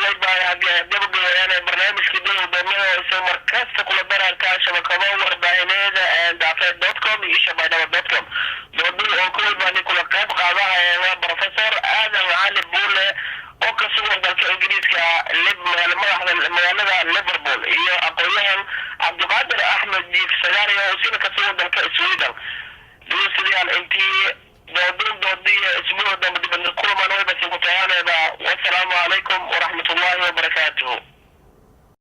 gabagabeeyaan barnaamijkii dow doonada isla markasta kula dararka shabakado warbaahineeda daafeed.com iyo ishabaydhaba.com. Doodii oo ku walbaani kula qayb qaadahaya Professor Aadan Cali Buule oo ka sugan dalka Ingiriiska, madaxda magaalada Liverpool, iyo aqoon-yahan Cabdiqaadir Axmed Jiif Sagaariya oo sina ka sugan dalka Sweden. Dhegeystayaal, intii doodin doodiya isbuuc dambe dibadna kulaman waybasin ku tayaanayda. Wasalaamu calaykum waraxmatullaahi wabarakaatuhu.